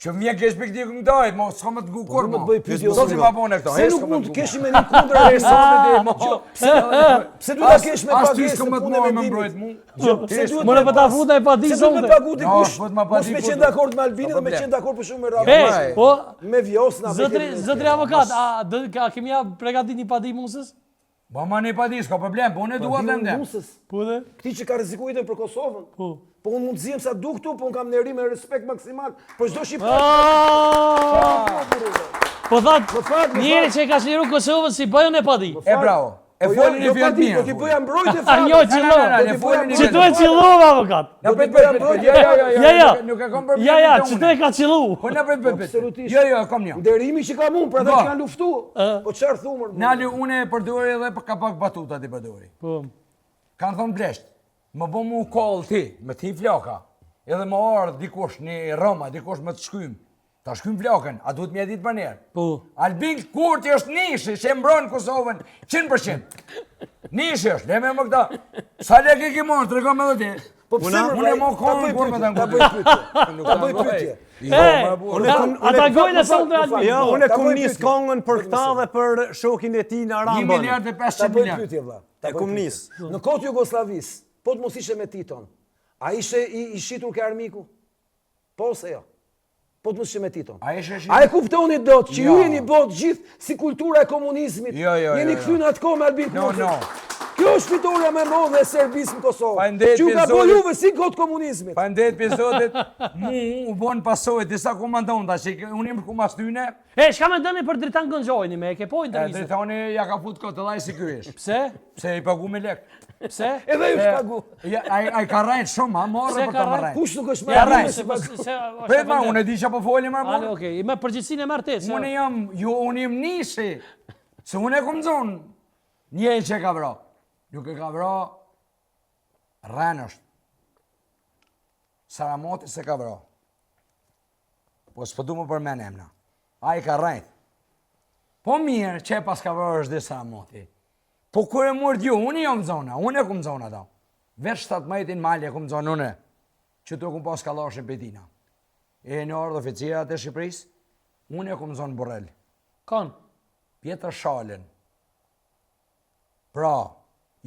që më vjen keq për këtij këngëtarit, mo s'ka më të ngu Po kurrë më mo. të bëj pyetje. Zoti ma bone këto. Pse nuk mund të kesh mendim kundër Ai sot e mo. Pse pse duhet ta kesh me As ty pagesë s'ka më të punën e marrë me mendimit? mbrojt mu. Pse duhet More me po ta pas- fut ai padi Pse duhet me sonte. pagu Jo, dikush? s'po të ma padi Mos me kush. qenë dakord me Albinin Ka dhe me problem. qenë dakord për shumë me E, Ramën. po, Me Vjosën apo zotri, zotri avokat, a, do, a kemi ja pregatit një padi Musës? Po ma një padi, s'ka problem, po unë e dua të ndem. Musës. Po dhe? Këtij që ka rrezikuar jetën për Kosovën. Po. Po unë mund të zihem sa du këtu, po unë kam nderim e respekt maksimal për çdo shqiptar. Ah! Po Më that, fal, më njeri fal. që e ka çliru Kosovën si bëjën e padi. E bravo. E Po jo, folin jo një fjalë padi, mirë. Do t'i bëja mbrojtje A fare. njo qëllo. Na, na, na, Do t'i ne folin bëja një Që tu e fjalë. qëllova avokat. Na Do prit t'i bëja prit prit. mbrojtje Jo, jo, jo, Ja, ja. nuk- Nuk e kam problem. Ja, ja, që tu e ka qëllu. Po na prit prit prit. Absolutisht. Jo, jo, e kam një. Nderimi që kam unë për ata Po. që kanë luftu. Po çfarë thumër? Nali, unë e përdori edhe për ka pak batuta ti përdori. Po. Kanë thonë blesht, më bo mu kall ti, me ti flaka, edhe më ardhë dikush një Roma, dikush me të shkym, ta shkym flakën, a duhet m'ja ditë për njerë? Po. Albin Kurti është nishi që e mbron Kosovën 100%. Nishi është, leme më këta. Sa lek i ki marrë, tregom edhe ti. Po pse më Unë e mo Ta kohën bëj kur me pyetje, të ta bëj pyetje. Ta bëj pyetje. E, Unë e kum- ata unë e- gojnë e sonte më fal, Albin. Jo, unë e Ta kum bëj nis pyetje. kongën për këta dhe për shokin e tij në 1 Rambën. miliard e Ta 500 bëj miliard. pyetje vlla. Ta E bëj kum pyetje. nis. Në kohë të Jugosllavisë, po të mos ishe me Titon, a ishe i, i shitur ke armiku? Po ose jo? Po të mos ishe me Titon. A ishe shitur? A e kuptoni dot që ju Jo. jeni botë gjithë si kultura e komunizmit? Jo, jo, Jeni jo, jo. kthy në atë kohë me Albin No, Kurtin. no. Kjo është fitorja më e madhe e Serbisë në Kosovë. Faleminderit Që ju ka për bërë Zotin. juve si kohë të komunizmit. Faleminderit për Zotit, mu u bon pasojë disa komandanta që unë jam shku mas tyne, E, çka mendoni për Dritan Gënxhojni me e ke po e intervistën? Dritani ja ka fut kot edhe ai si ky ish. Pse? Pse i pagu me lek. Pse? Edhe ju shpagu. Ja, ai ai ka rrejt shumë, ha, marrë Pse për ka ta më rrejt? rrejt. Kush nuk është më Ja, i rrejt. mirë Se se po pagu? se është Prit ma, e unë e di që po folim marrë. Ale, okej, i me përgjegjësinë e merr ti. se- Unë jam, jo, unë jam nishi. Se unë e kom zonë, njeri që e ka vra. Nuk e ka vra, rren është. Saramoti se ka vra. Po s'po du më përmen emna. Ai ka rrejt. Po mirë që e pas ka vra është dhe Saramoti. Po kur e murë ju, unë jam zona, unë e kum zona da. Veç 17-in malje e kum zonë unë. Që tu e kum pas kallashin petina. E në ardhë oficirat e Shqipërisë, unë e kum zonë Burrel. Kon. Pjetër Shalën. Pra,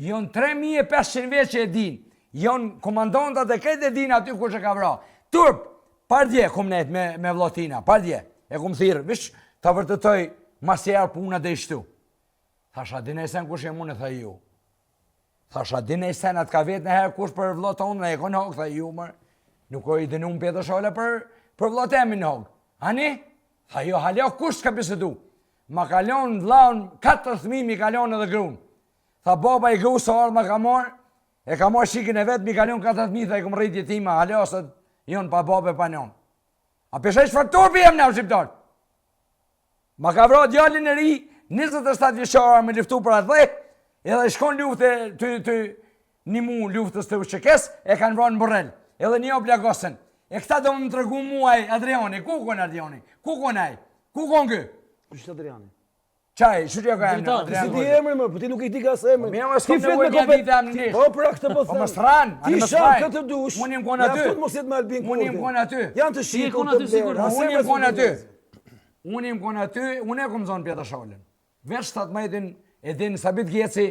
janë 3500 vjet që e din. Janë komandantat e krejt e din aty kush e ka vra. Turp, pardje kum nejt me, me vllatina, pardje. E kum thirrë, vish, ta vërtetoj mas e puna dhe ishtu. Thash, a din e sen kush jam unë, tha ju. Thash, a din e sen atë ka vetë në herë kush për vlla tonë, në e kon hok, tha ju, mër. Nuk o i dënu më Pjetër Shala për, për vlla temin në hok. Ani? Tha jo, haljo, kush s'ka bisedu? Ma ka lonë vllaun, katër fëmijë mi ka lonë edhe gruan. Tha baba i gruas së ardhë ma ka marrë, e ka marrë shikën e vet, mi ka lonë katër fëmijë, tha i kom rrit jetima, haljo sot jonë pa babë e pa nonë. A peshe çfarë turpi jem na shqiptar? Ma ka vra djalin e ri, 27 vjeçar me luftu për atë dhe, edhe shkon lufte të, të një mu luftës të UÇK-s, e kanë vra në Burrel. Edhe një o plagosën. E këta do më tregu mua ai Adriani, ku kon Adriani? Ku kon ai? Ku kon ky? Kush është Adriani? Çaj, çu t'ja ka emrin? Dritan. Adrian Si di Goli. emrin më, po ti nuk i di kas emrin. Po mirë, mos Ti kam flet nevojë me m'ja kompet- ditë emrin ish. Po pra këtë po Po them. mos rran, Ti ani mos shan rran. këtë të dush. Unë jam kon aty. Mjafton mos jetë me Albin Unë jam Kurtin. kon aty. Janë të je shitur kon të aty sigur. blerë. as Unë emra jam kon s'u aty. di. Unë jam kon aty, unë e kom zonë Pjetër Shalën. Veç 17-in e din Sabit Geci,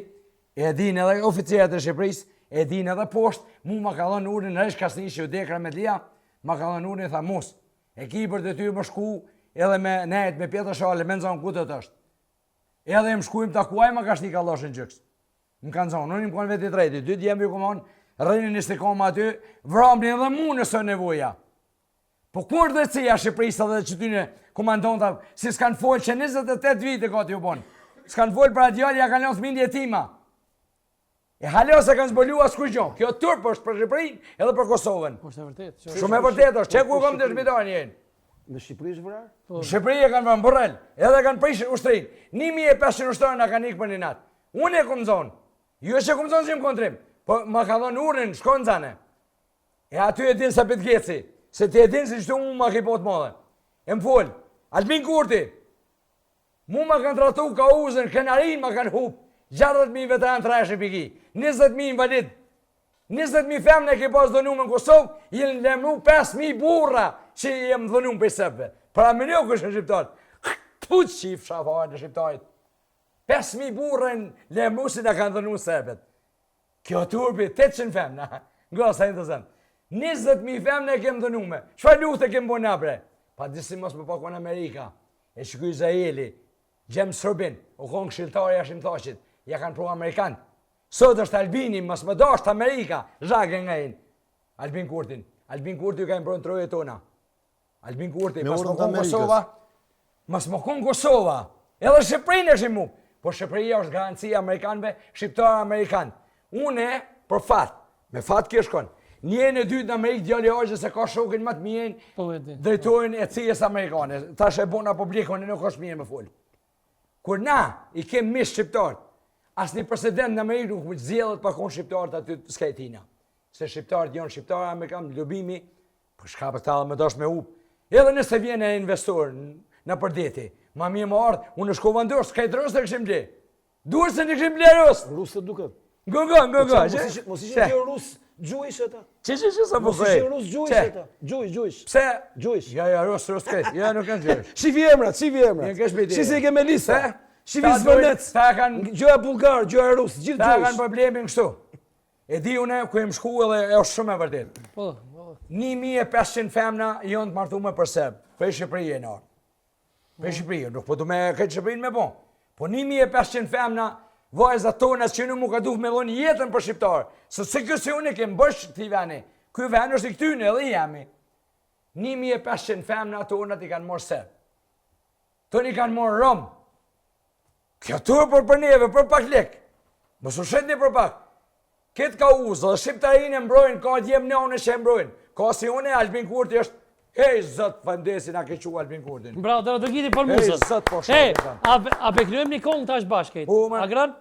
e din edhe oficerët e Shqipërisë, e din edhe poshtë, mu ma ka dhënë urdhrin Resh Krasniqi u dekra me Dlia, ma ka dhënë urdhrin tha mos. E ki për detyrë më shku edhe me nejt me Pjetër Shalën, me nxon ku do të është. Edhe jem shku im taku, ai ma ka shti kalloshin gjyks. Më kanë zonë, unë jam konë vetë i treti, dy djem ju kom thonë, rrini një stikoma aty, vramni edhe mu nëse nevoja. Po ku është drejtësia e Shqipërisë edhe që tyne komandanta, si s'kan folë që 28 vite gati u bon. S'kan folë për atë djalë, ja kanë lënë fëmijën jetima. E haljo se kanë zbolu as kurgjo. Kjo turp është për Shqipërinë edhe për Kosovën. Po është e vërtetë. që- Shumë e vërtetë është, që ku kam dëshmitar njërin. Në Shqipëri është vrarë? Në Shqipëri e kanë vënë Burrel, edhe kanë prishë ushtrinë. 1500 ushtarë na kanë ikë për një natë. Unë e kom zonë. Jo që kom zonë si më kontrim, po ma ka dhënë urdhrin, shkon zane. E aty e din Sabit Geci, se ti e din se qëtu mu ma ki po të madhe. E më fol, Albin Kurti, mu ma kanë tratu kauzën, krenarin ma kanë hup. 60.000 veteran të rrejshëm i ki, 20.000 invalid, 20.000 femna e ke pas dhunume në Kosovë, janë lajmru 5.000 burra që jem dhunum prej serbëve. Paramendo kush janë shqiptarët. Këtu që i fshafajnë në shqiptarët. 5.000 burra janë lajmru se na kanë dhunu serbët. Kjo turpi, 800 femna, nga sa të zëmë. 20.000 femna e kem dhunume. Çfarë lufte kem bo na bre? Pa disi mos me pas kon Amerika, e që Izraeli, James Rubin, u konë këshilltari i Hashim Thaçit, ja kanë pru Amerikan. Sot është Albini, mos me dashtë Amerika, zhagë nga inë. Albin Kurtin. Albin Kurti ju ka mbron trojet tona. Albin Kurti, mos me konë Kosova, mos me konë Kosova, edhe Shqipërinë e shimu. Po Shqipëria është garancia Amerikanëve, Shqiptarë Amerikan. Une, për fat, me fat kjo shkon. Një në dytë në Amerikë djali hoxhës se ka shokin më të mirë, po, drejtorin e CIA-s amerikane. Tash e bona publik, unë nuk është mirë me fol. Kur na i kem miq shqiptarët, asnjë president në Amerikë nuk zgjedhet pa konë shqiptarët aty skaj tina. Se shqiptarët janë shqiptarë amerikanë, lobimi, po shka për ta dhe me dash me hup. Edhe nëse vjen e investor nëpër deti, ma mirë më ardhë, unë shkova në dorë, s'ka i drosë e këshim ble. Duhet se në kishim ble rus. Rus të duket. Ngo, ngo, ngo, ngo. Po mos ishin kjo rus, Jewish ata. Që, që, që, sa po Mos ishin rus, Jewish ata. Jewish, Jewish. Pse? Jewish. Ja, ja, rus, rus krejt. Ja, nuk janë Jewish. Shifi emrat, shifi emrat. Një kesh me Shi se i ke me lista. Shifi Zvërnec. Ta kanë... Gjoja bullgar, gjoja rus, gjithë Jewish. Ta kanë problemin kështu. E di unë ku jem shku edhe e është shumë e vërtet. Po, po. 1500 femna janë të martume për serb. Prej Shqipërie në orë. Prej Shqipërie, nuk po du me këtë Shqipërinë me bo. Po 1500 femna, vajza tona që nuk mu ka duh me dhonë jetën për shqiptarë. Se se kjo se unë e kem bërsh këti veni. Ky ven është i këtyne edhe i jemi. 1500 femna tonat i kanë morë serb. Tonë i kanë morë rom. Kjo turp për për neve, për pak lek. Mos u shetni për pak. Këtë kauzë dhe shqiptarinë e mbrojnë, ka djem në që e mbrojnë. Ka si une, Albin Kurti është, hej, zot, faleminderit na ke çu Albin Kurtin. Bravo, do të gjiti për muzën. Hej, zot, po shumë. Hej, a, a pe knojmë një kongë tash bashkë? Po, A gran?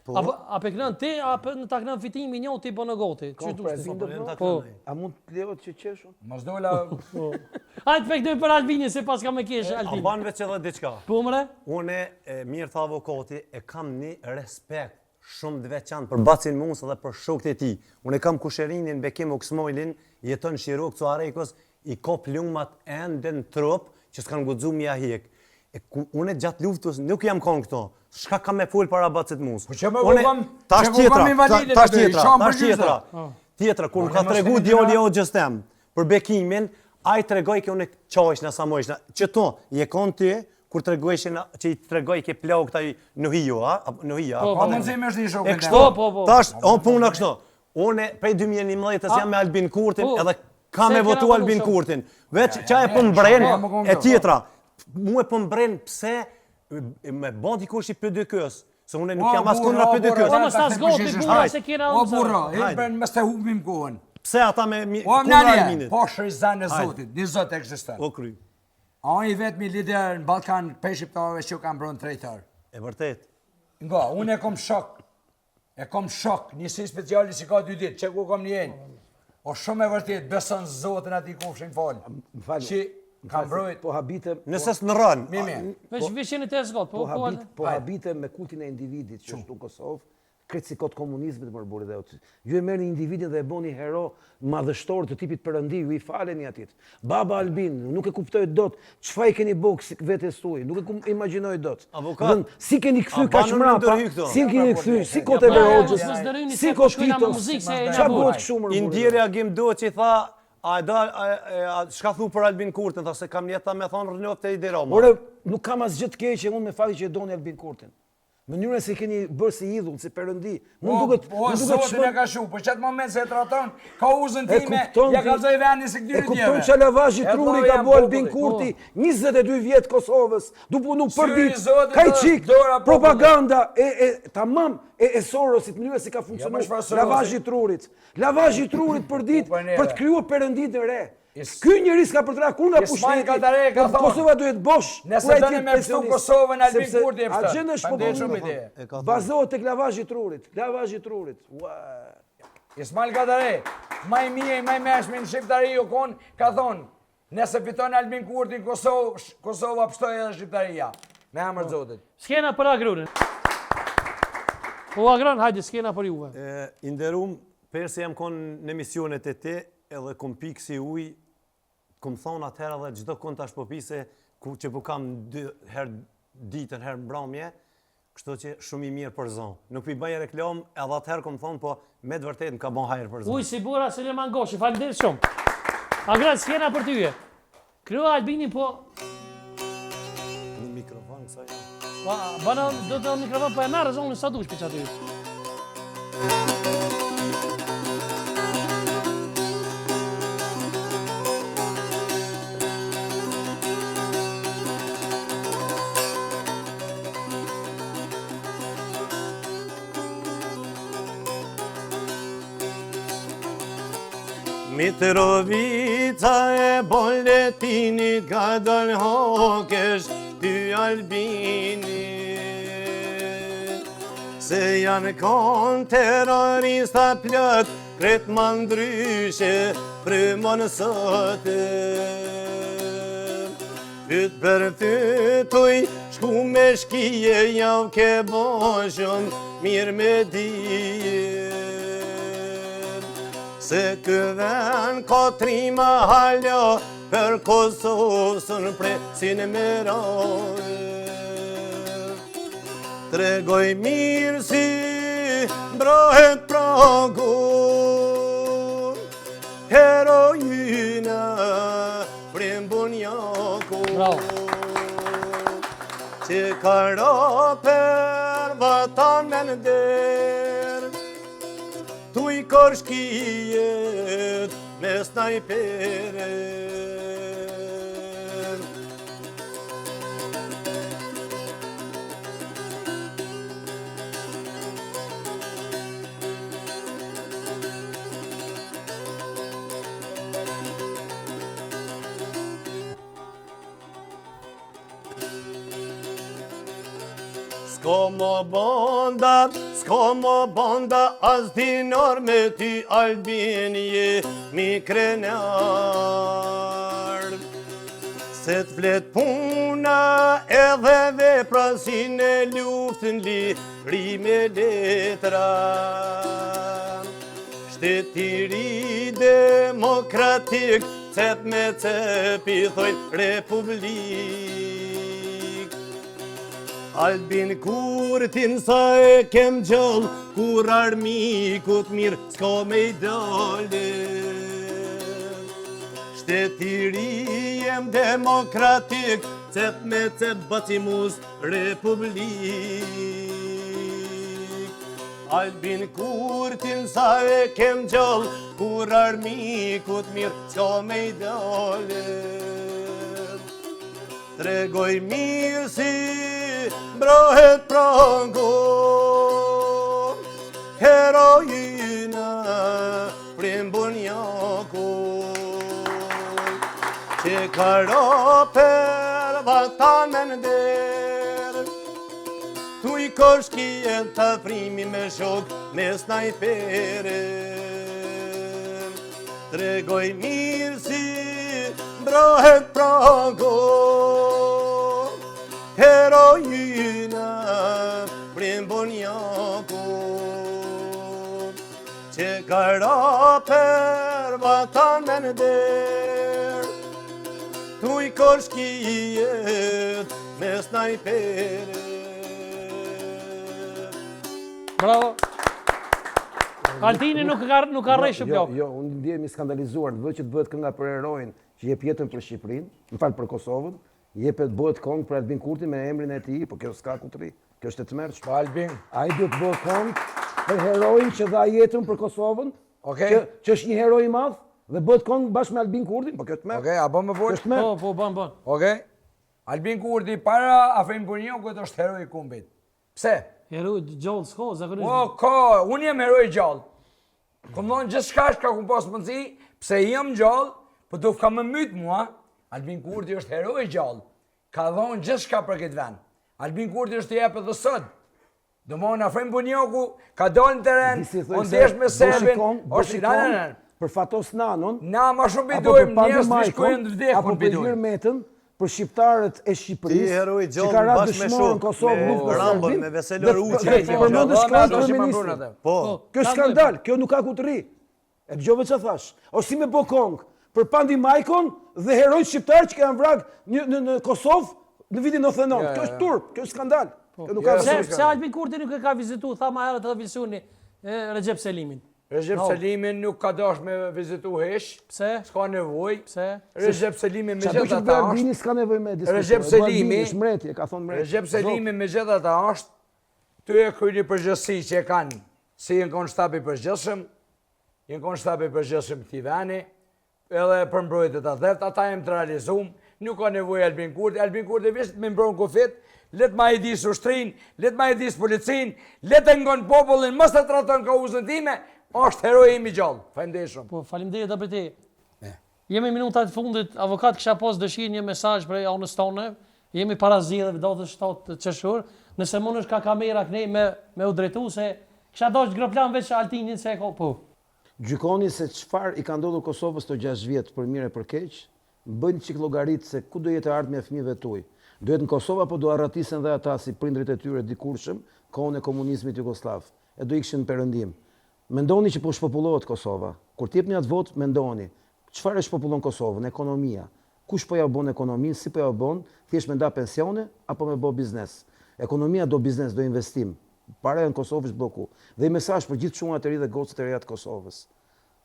Po. A, a pe knon ti, a pe në ta knon fitimi një ti bën gati. Çu duhet? Po, po. A mund të lejohet që qeshun? Mos dola. Po. Hajde pe knojmë për Albinin se paska me kesh Albini. A ban veç edhe diçka. Po mre? Unë e mirë tha avokati e kam një respekt shumë të veçantë për Bacin Musë dhe për shokët e tij. Unë e kam kusherinin Bekim Oksmojlin, jeton në Shirokë Suharekës, i ka plumat ende në trup që s'kan guxu me ja hjek. E ku, unë gjatë luftës nuk jam kon këto. Çka kam me fol para Bacit Musë? Po që më Unë- kam, tash që tjetra, kam invalide tash të bëj, tjetra, sham tash për gjysë. tjetra. Tjetra, kur Po, më ka ne mos tregu keni djali gjëra. hoxhës tem për Bekimin, ai tregoi që unë qajshna sa mojshna. Që to, je kon ti kur tregojshin që i tregoj ke plakët ai Nuhiu, a? Apo Nuhia. Po, Po mundësi më është një shok. E kështu, Po, po, po. tash, on puna kështu. Unë prej 2011-ës jam me Albin Kurtin Po. edhe kam Se me kena votu punu Albin shumë. Kurtin. Veç qa e po mbren, ja, më e tjetra, mu e po mbren pse me bën dikush i PDK-s, se unë nuk jam as kundra PDK-s. Po mos ta zgoti burra se kena O burra, e bën mos të humbim kohën. Pse ata me O kundra mnalje, Albinit? po shrizan e Zotit, një Zot ekziston. O kry. A i vetmi lider në Ballkan prej shqiptarëve që kanë mbron trajtor. E vërtet. Nga, unë e kom shok. E kom shok, njësi speciali si ka dy ditë, që ku kom një enë. O shumë e vërtet, beson Zotin ati kufshin falë. Më fal. Që ka mbrojt. Po habitem. Nëse s'ndrron. Mi, mi. Veç veç jeni të zgot, po Po po. habit, po habitem me kultin e individit që është në Kosovë, krejt si kot komunizmit më burri dhe Ju e merrni individin dhe e bëni hero madhështor të tipit perëndi, ju i faleni atit. Baba Albin, nuk e kuptoj dot çfarë i keni bërë kësi- vetes tuaj, nuk e kum, imagjinoj dot. Avokat, Domethënë, si keni kthy a kaq banën me mbrapa, ndërhy këto? si keni kthy, si kot e Ja, ja, Hoxhës, mos mos ndërhyni si se po kot shkojna me Titos, muzikë se e çfarë na bëhet bëhet. kështu më I ndjeri Agim Doçi tha, a e do, a, e, a, çka thu për Albin Kurtin, tha se kam njeta me thonë rrënoftë Edi Rama. Ore, nuk kam asgjë të keqe unë me faktin që e doni Albin Kurtin. Mënyra se keni bërë si idhull, si perëndi, më duket, Po, më duket Zotin e çmend- ka shu, po qatë moment se e traton, kauzën E time, kupton ja ti- kallzoj vendin si këtyre E kupton që lavazhi E truri vllau ka jam bo Albin populli. Kurti 22 vjet Kosovës, du punu për Syri ditë, Zotit ka i është qik, dora popullit. propaganda e, e tamam e, e Sorosit, mënyra si ka funksionu ma çfarë Sorosi? lavazhi trurit. Lavazhi trurit për ditë Po, për neve. për të krijuar perënditë e re. Is- Ky njeri s'ka për të ra kur nga Ismail pushteti. Kadare ka po thonë, Kosova duhet bosh. Nëse kur ai doni t'jetë me pshtu pensionist. Kosovën, Albin Sepse Kurti e pshton. Agjenda është Faleminderit shumë popullore. ide. E ka thënë. Bazohet tek lavazhi i trurit, lavazhi i trurit. Ua. Ismail Kadare, ma i mirë, ma i meshmi në shqiptari u kon, ka thonë, nëse fiton Albin Kurti në Kosovë, sh- Kosova pshtoi edhe shqiptaria. Me emër të Zotit. Skena për Agrunin. Po Agron, hajde skena për juve. E, I nderum, përse jam konë në emisionet e ti, edhe kom pi kësi ujë, kom thonë atëherë edhe çdo kund tash po pi se ku që po kam dy herë ditën, herë mbrëmje, kështu që shumë i mirë për zonë. Nuk pi bëj reklam, edhe atëherë kom thonë, po me të vërtetë më ka bon hajër për zonë. Ujë si bora Sulejman Gashi, faleminderit shumë. Agron, skena për tyje. Kro Albini po... Një mikrofon kësaj. Po, bëna, do të mikrofon, po e merr zonin sa dush për qaty. Mitrovica e Boletinit ka dal hokesh ty Albini Se janë kon terrorista plot Krejt ma ndryshe frymon sot Fyt për fyt tuj shku me shkije Jau ke bo shumë mirë me dije Se ky ven ka trima hala Për Kosovë s'un presin me ra Tregoj mirë si mbrohet pragu Heroi ynë Afrim Bunjaku Bravo. Që ka ra për vatan me nder Tuj korr shkijet me snajpere S'ko mo banda, s'ko mo banda, as dinor me ty Albin jemi krenar. Se të flet puna edhe vepra si në luftë në liri me letra. Shtet i ri demokratik, cep me cep i thojnë republik. Albin Kurtin sa e kem gjallë, kurr armikut mirë, s'ka me i dalë. Shtet i ri jem demokratik, cep me cep bacimus republik. Albin Kurtin sa e kem gjallë, kurr armikut mirë, s'ka me i dalë. Tregoj mirë si mbrohet pragu, heroi ynë Afrim Bunjaku, që ka ra për vatan me nder, Tuj korr shkijet Afrimi me shok me snajpere. Tregoj mirë si mbrohet pragu, heroi ynë Afrim Bunjaku, që ka ra për vatan me nder, tuj korr shkijet me snajpere. Bravo. Altini nuk ka nuk ka rreshë Jo, plak. jo, unë ndjehem i skandalizuar, në vend që të bëhet kënga për heroin që jep jetën për Shqipërinë, më fal për Kosovën, jepet bëhet këngë për Albin Kurtin me emrin e tij, po kjo s'ka ku të rri. Kjo është e tmerrshme. Po Albin, Ai duhet të bëhet këngë për heroin që dha jetën për Kosovën, Okej. që, që është një hero i madh dhe bëhet këngë bashkë me Albin Kurtin, po kjo është tmerr. okej, a bën më Kjo fol? është tmerr. Po, po, bën, bën. Okej. Albin Kurti para Afrim Bunjakut është heroi i kombit. Pse? Hero gjallë s'ka, zakonisht. Po, ka, unë jam heroi i gjallë. Kom thonë gjithçka çka kom pas mundësi, pse jam gjallë, po do ka më myt mua. Albin Kurti është heroi i gjallë. Ka dhonë gjithçka për këtë vend. Albin Kurti është i jep edhe sot. Do më në Afrim Bunjaku, ka dalë në teren, Di si o thojnë se ndesh me boshi Serbin, kong, është boshi na, na, kong na. për Fatos Nanon, Na ma shumë apo për bidojmë, Pando njerëz të Majkon, shkojnë të vdekun apo për Ilir bidojmë. Metën. për shqiptarët e Shqipërisë, që ka ra dëshmor në Kosovë, luftë me Serbinë, me Vesel Oruçin, dhe përmendësh këngë kryeministrin. Po. Kjo është skandal, kjo nuk ka ku të rri. E dëgjove çfarë thash? O si me bo kongë për Pandi Majkon dhe heronjtë shqiptarë që kanë vrarë në në në Kosovë në vitin 99. Kjo është turp, kjo është skandal. Po. Kjo nuk ka pse pse Albin Kurti nuk e ka vizitu, tha më herët edhe Vilsoni, Rexhep Selimin. Rexhep Selimin nuk ka dash me vizitu hiç. Pse? S'ka nevojë. Pse? Rexhep Selimi me gjithë ata është. Albini s'ka nevojë me diskutu. Rexhep Selimi është mreti, e ka thonë mreti. Rexhep Selimi me gjithë ata është tu e kry një përgjegjësi që e kanë si janë konë shtab i përgjithshëm, janë konë shtab i përgjithshëm këtij veni, edhe për mbrojtje të atdheut, ata janë të realizum, nuk ka nevojë Albin Kurti, Albin Kurti veç me mbron kufit, le të ma hajdis ushtrinë, le të ma hajdis policinë, le të ngon popullin, mos të tradhton kauzën time, është heroi im i gjallë. Faleminderit shumë. Po, faleminderit edhe për te. Jemi minutat e fundit, avokat kisha pas dëshirë një mesazh prej anës tone, jemi para zgjedhjeve datës 7 qershor, nëse mundesh ka kamera kënej me, me u drejtu se kisha dashtë groplan veç Altinin se e ka, po. Gjykoni se çfarë i ka ndodhur Kosovës këto 6 vjet për mirë e për keq, bëjni çik llogaritë se ku do jetë e ardhmja e fëmijëve tuaj. Do jetë në Kosovë apo do arratisen dhe ata si prindërit e tyre dikurshëm, kohën e komunizmit jugosllav, e do ikshin në perëndim. Mendoni që po shpopullohet Kosova. Kur të jepni atë votë, mendoni, çfarë e shpopullon Kosovën, ekonomia. Kush po ja bon ekonominë, si po ja bon, thjesht me nda pensione apo me bo biznes. Ekonomia do biznes, do investim. Paraja në Kosovë është blloku. Dhe një mesazh për gjithë çunat e ri dhe gocat e reja të Kosovës.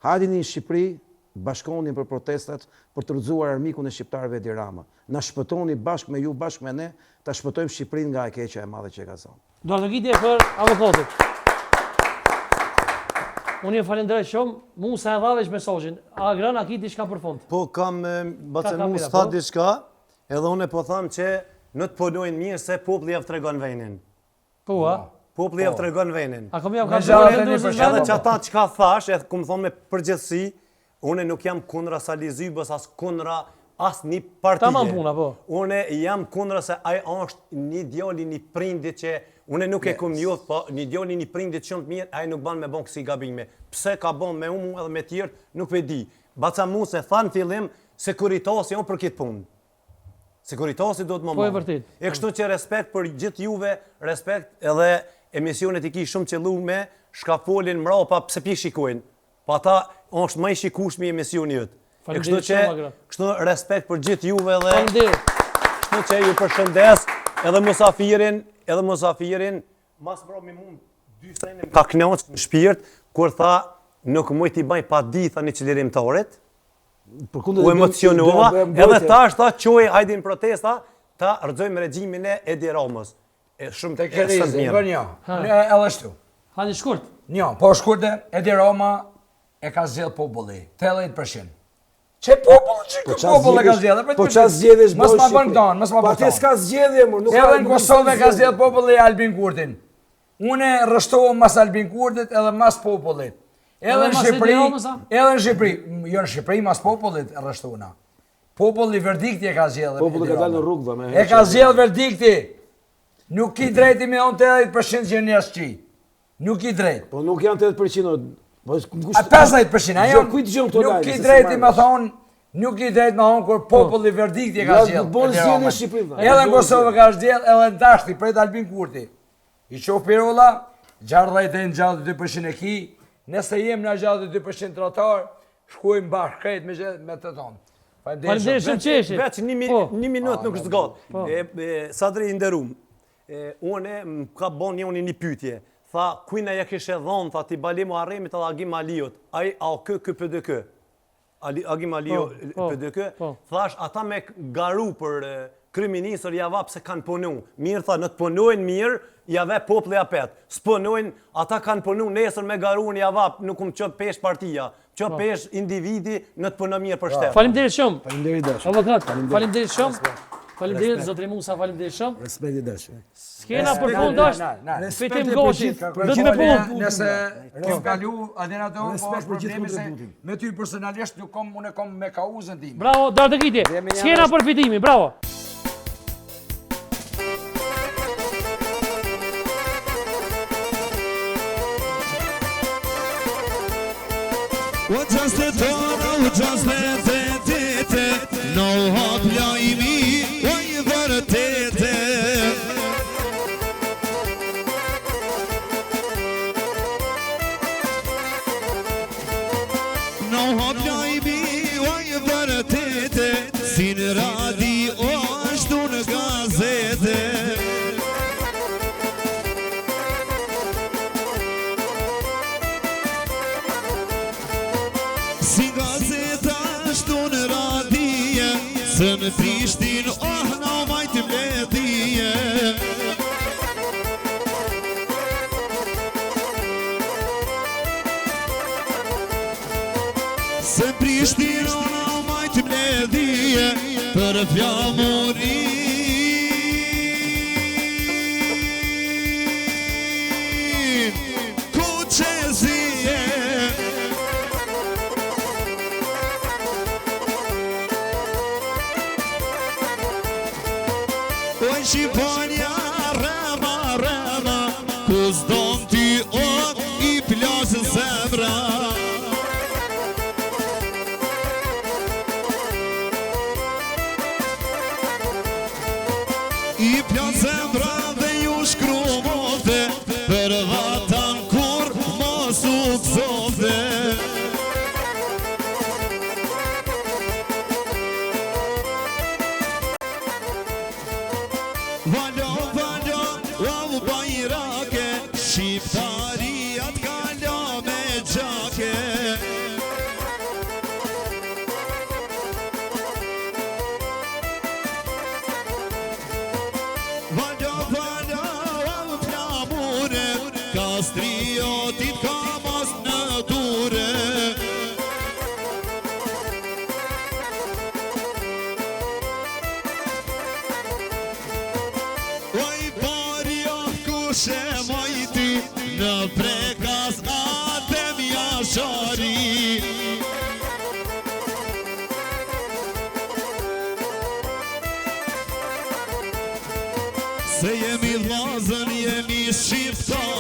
Hajdeni në Shqipëri, bashkohuni për protestat për të rrëzuar armikun e shqiptarëve Edi Rama. Na shpëtoni bashkë me ju, bashkë me ne, ta shpëtojmë Shqipërinë nga e keqja e madhe që e ka zënë. Duartrokitje për avokatin. Unë ju falenderoj shumë. Musa e dha veç mesazhin. Agron, a ki diçka për fund? Po kam baca Musa tha po? diçka, edhe unë po tham që nuk të punojnë mirë se populli jau tregon venin. Po, a? Populli jau tregon venin. A kom jau ka bërë Edhe që ata çka thash, edhe kum thonë me përgjithësi, unë nuk jam kundra Sali Zybës, as kundra as një partie. Tamam puna, po. Unë jam kundra se ai është një djali një prindit që unë nuk e kum njoh, po një djali një prindit shumë të mirë, ai nuk ban me bon kësi gabime. Pse ka bon me mu edhe me tjerë, nuk e di. Baca Musa tha në fillim, Sekuritasi on për këtë punë. Sekuritasi duhet më Po e vërtet. E kështu që respekt për gjithë juve, respekt edhe emisionet i ki shumë qëllume, shka folin mrapa, pse pi shikojnë. Po ata është më i shikueshmi emisioni yt. E kështu që kështu respekt për gjithë juve dhe Faleminderit. Kështu që ju përshëndes edhe musafirin, edhe musafirin, mas mbrami mund dy sene ka knaq në shpirt kur tha nuk muj t'i baj padi tha një çlirimtarit. U emocionova, edhe tash tha çoj hajde në protesta, ta rrëzojmë regjimin e Edi Ramës. E shumë të kërëzë, bërë një, edhe ashtu. Hajde shkurt. Një, po shkurt e, Edi Rama e ka zgjedh populli, 80%. Që populli, që po ky popull e ka zgjedh? Po ça zgjedhjesh Mos ma bën këton, mos ma bën këton. Po atje s'ka zgjedhje, mor, nuk ka. Edhe në Kosovë e ka zgjedh populli Albin Kurtin. Unë rreshtohem mas Albin Kurtit edhe mas popullit. Edhe në Shqipëri, edhe në Shqipëri, jo në Shqipëri mas popullit rreshtohna. Populli verdikti e ka zgjedhë. Populli ka dalë në rrugë, dhe me E ka zgjedhë verdikti. Nuk ki drejt me thonë 80% që janë qi. Nuk ki drejt. Po nuk janë 80%, po kush A 50%, a janë? Kujt dëgjon këto lajme? Nuk ki drejt me thonë Nuk ki drejt me thonë kur populli po. verdikti e ka zgjedhë. Nuk bën zgjedhje në Shqipëri. Edhe në Kosovë ka zgjedhë, edhe në tashti pret Albin Kurti. I qoftë pirola, 60 deri në 62% e ki, nëse jem në 62% tradhtar, shkojmë bashkë krejt me gjithë me të tonë. Faleminderit shumë qeshi. Veç një, mi, po. një minut nuk është zgat. Po. E, e, Sadri i nderum, e, une më ka bon njoni një pyetje. Tha, kujna ja kishe dhonë, tha ti Bali Muharremit edhe Agim Aliut, ai AAK ky PDK. Ali, Agim Aliu, po, po, PDK, po. thash, ata me garu për kryeministër ja va pse kanë punu. Mirë, tha, në të punojnë mirë, ja ve populli apet. S'punojnë, ata kanë punu nesër me garu në ja va, nuk më qëtë pesh partia. Qëtë po. pesh individi në të punë mirë për shtet. Faleminderit shumë. Faleminderit dashur. Avokat, faleminderit shumë. Faleminderit zotri Musa, faleminderit shumë. Respekt i dashur. Skena për fund është Fitim Gashi. Do të me punë. Nëse kem kalu, a dina ato, po është problemi se me ty personalisht nuk kom, unë kom me kauzën time. Bravo, duartrokitje. Skena për Fitimin, bravo. O gjastë të tona, o gjastë të tete, në hap lajmi. vërtete. Na u hap lajmi oj vërtete, si në radio ashtu në gazete. Si gazeta ashtu në radije, se në Prishtinë oh na u majtë mbledhje. Se në Prishtinë oh na u majtë mbledhje, për flamurin Kuq e zi. Oj Shqiponja rema rema, ku s'don ty o i plasë zemra. I plasë zemra dhe ju shkrumote, për vatan kur mos u gëzofte. Valo, valo, au bajrake, shqiptaria t'ka la me gjake. Valo, valo, au flamure, Kastriotit ka mas në dure. Oj pari oh kush e majti në Prekaz Adem Jashari. Se jemi vllazën, jemi shqiptar.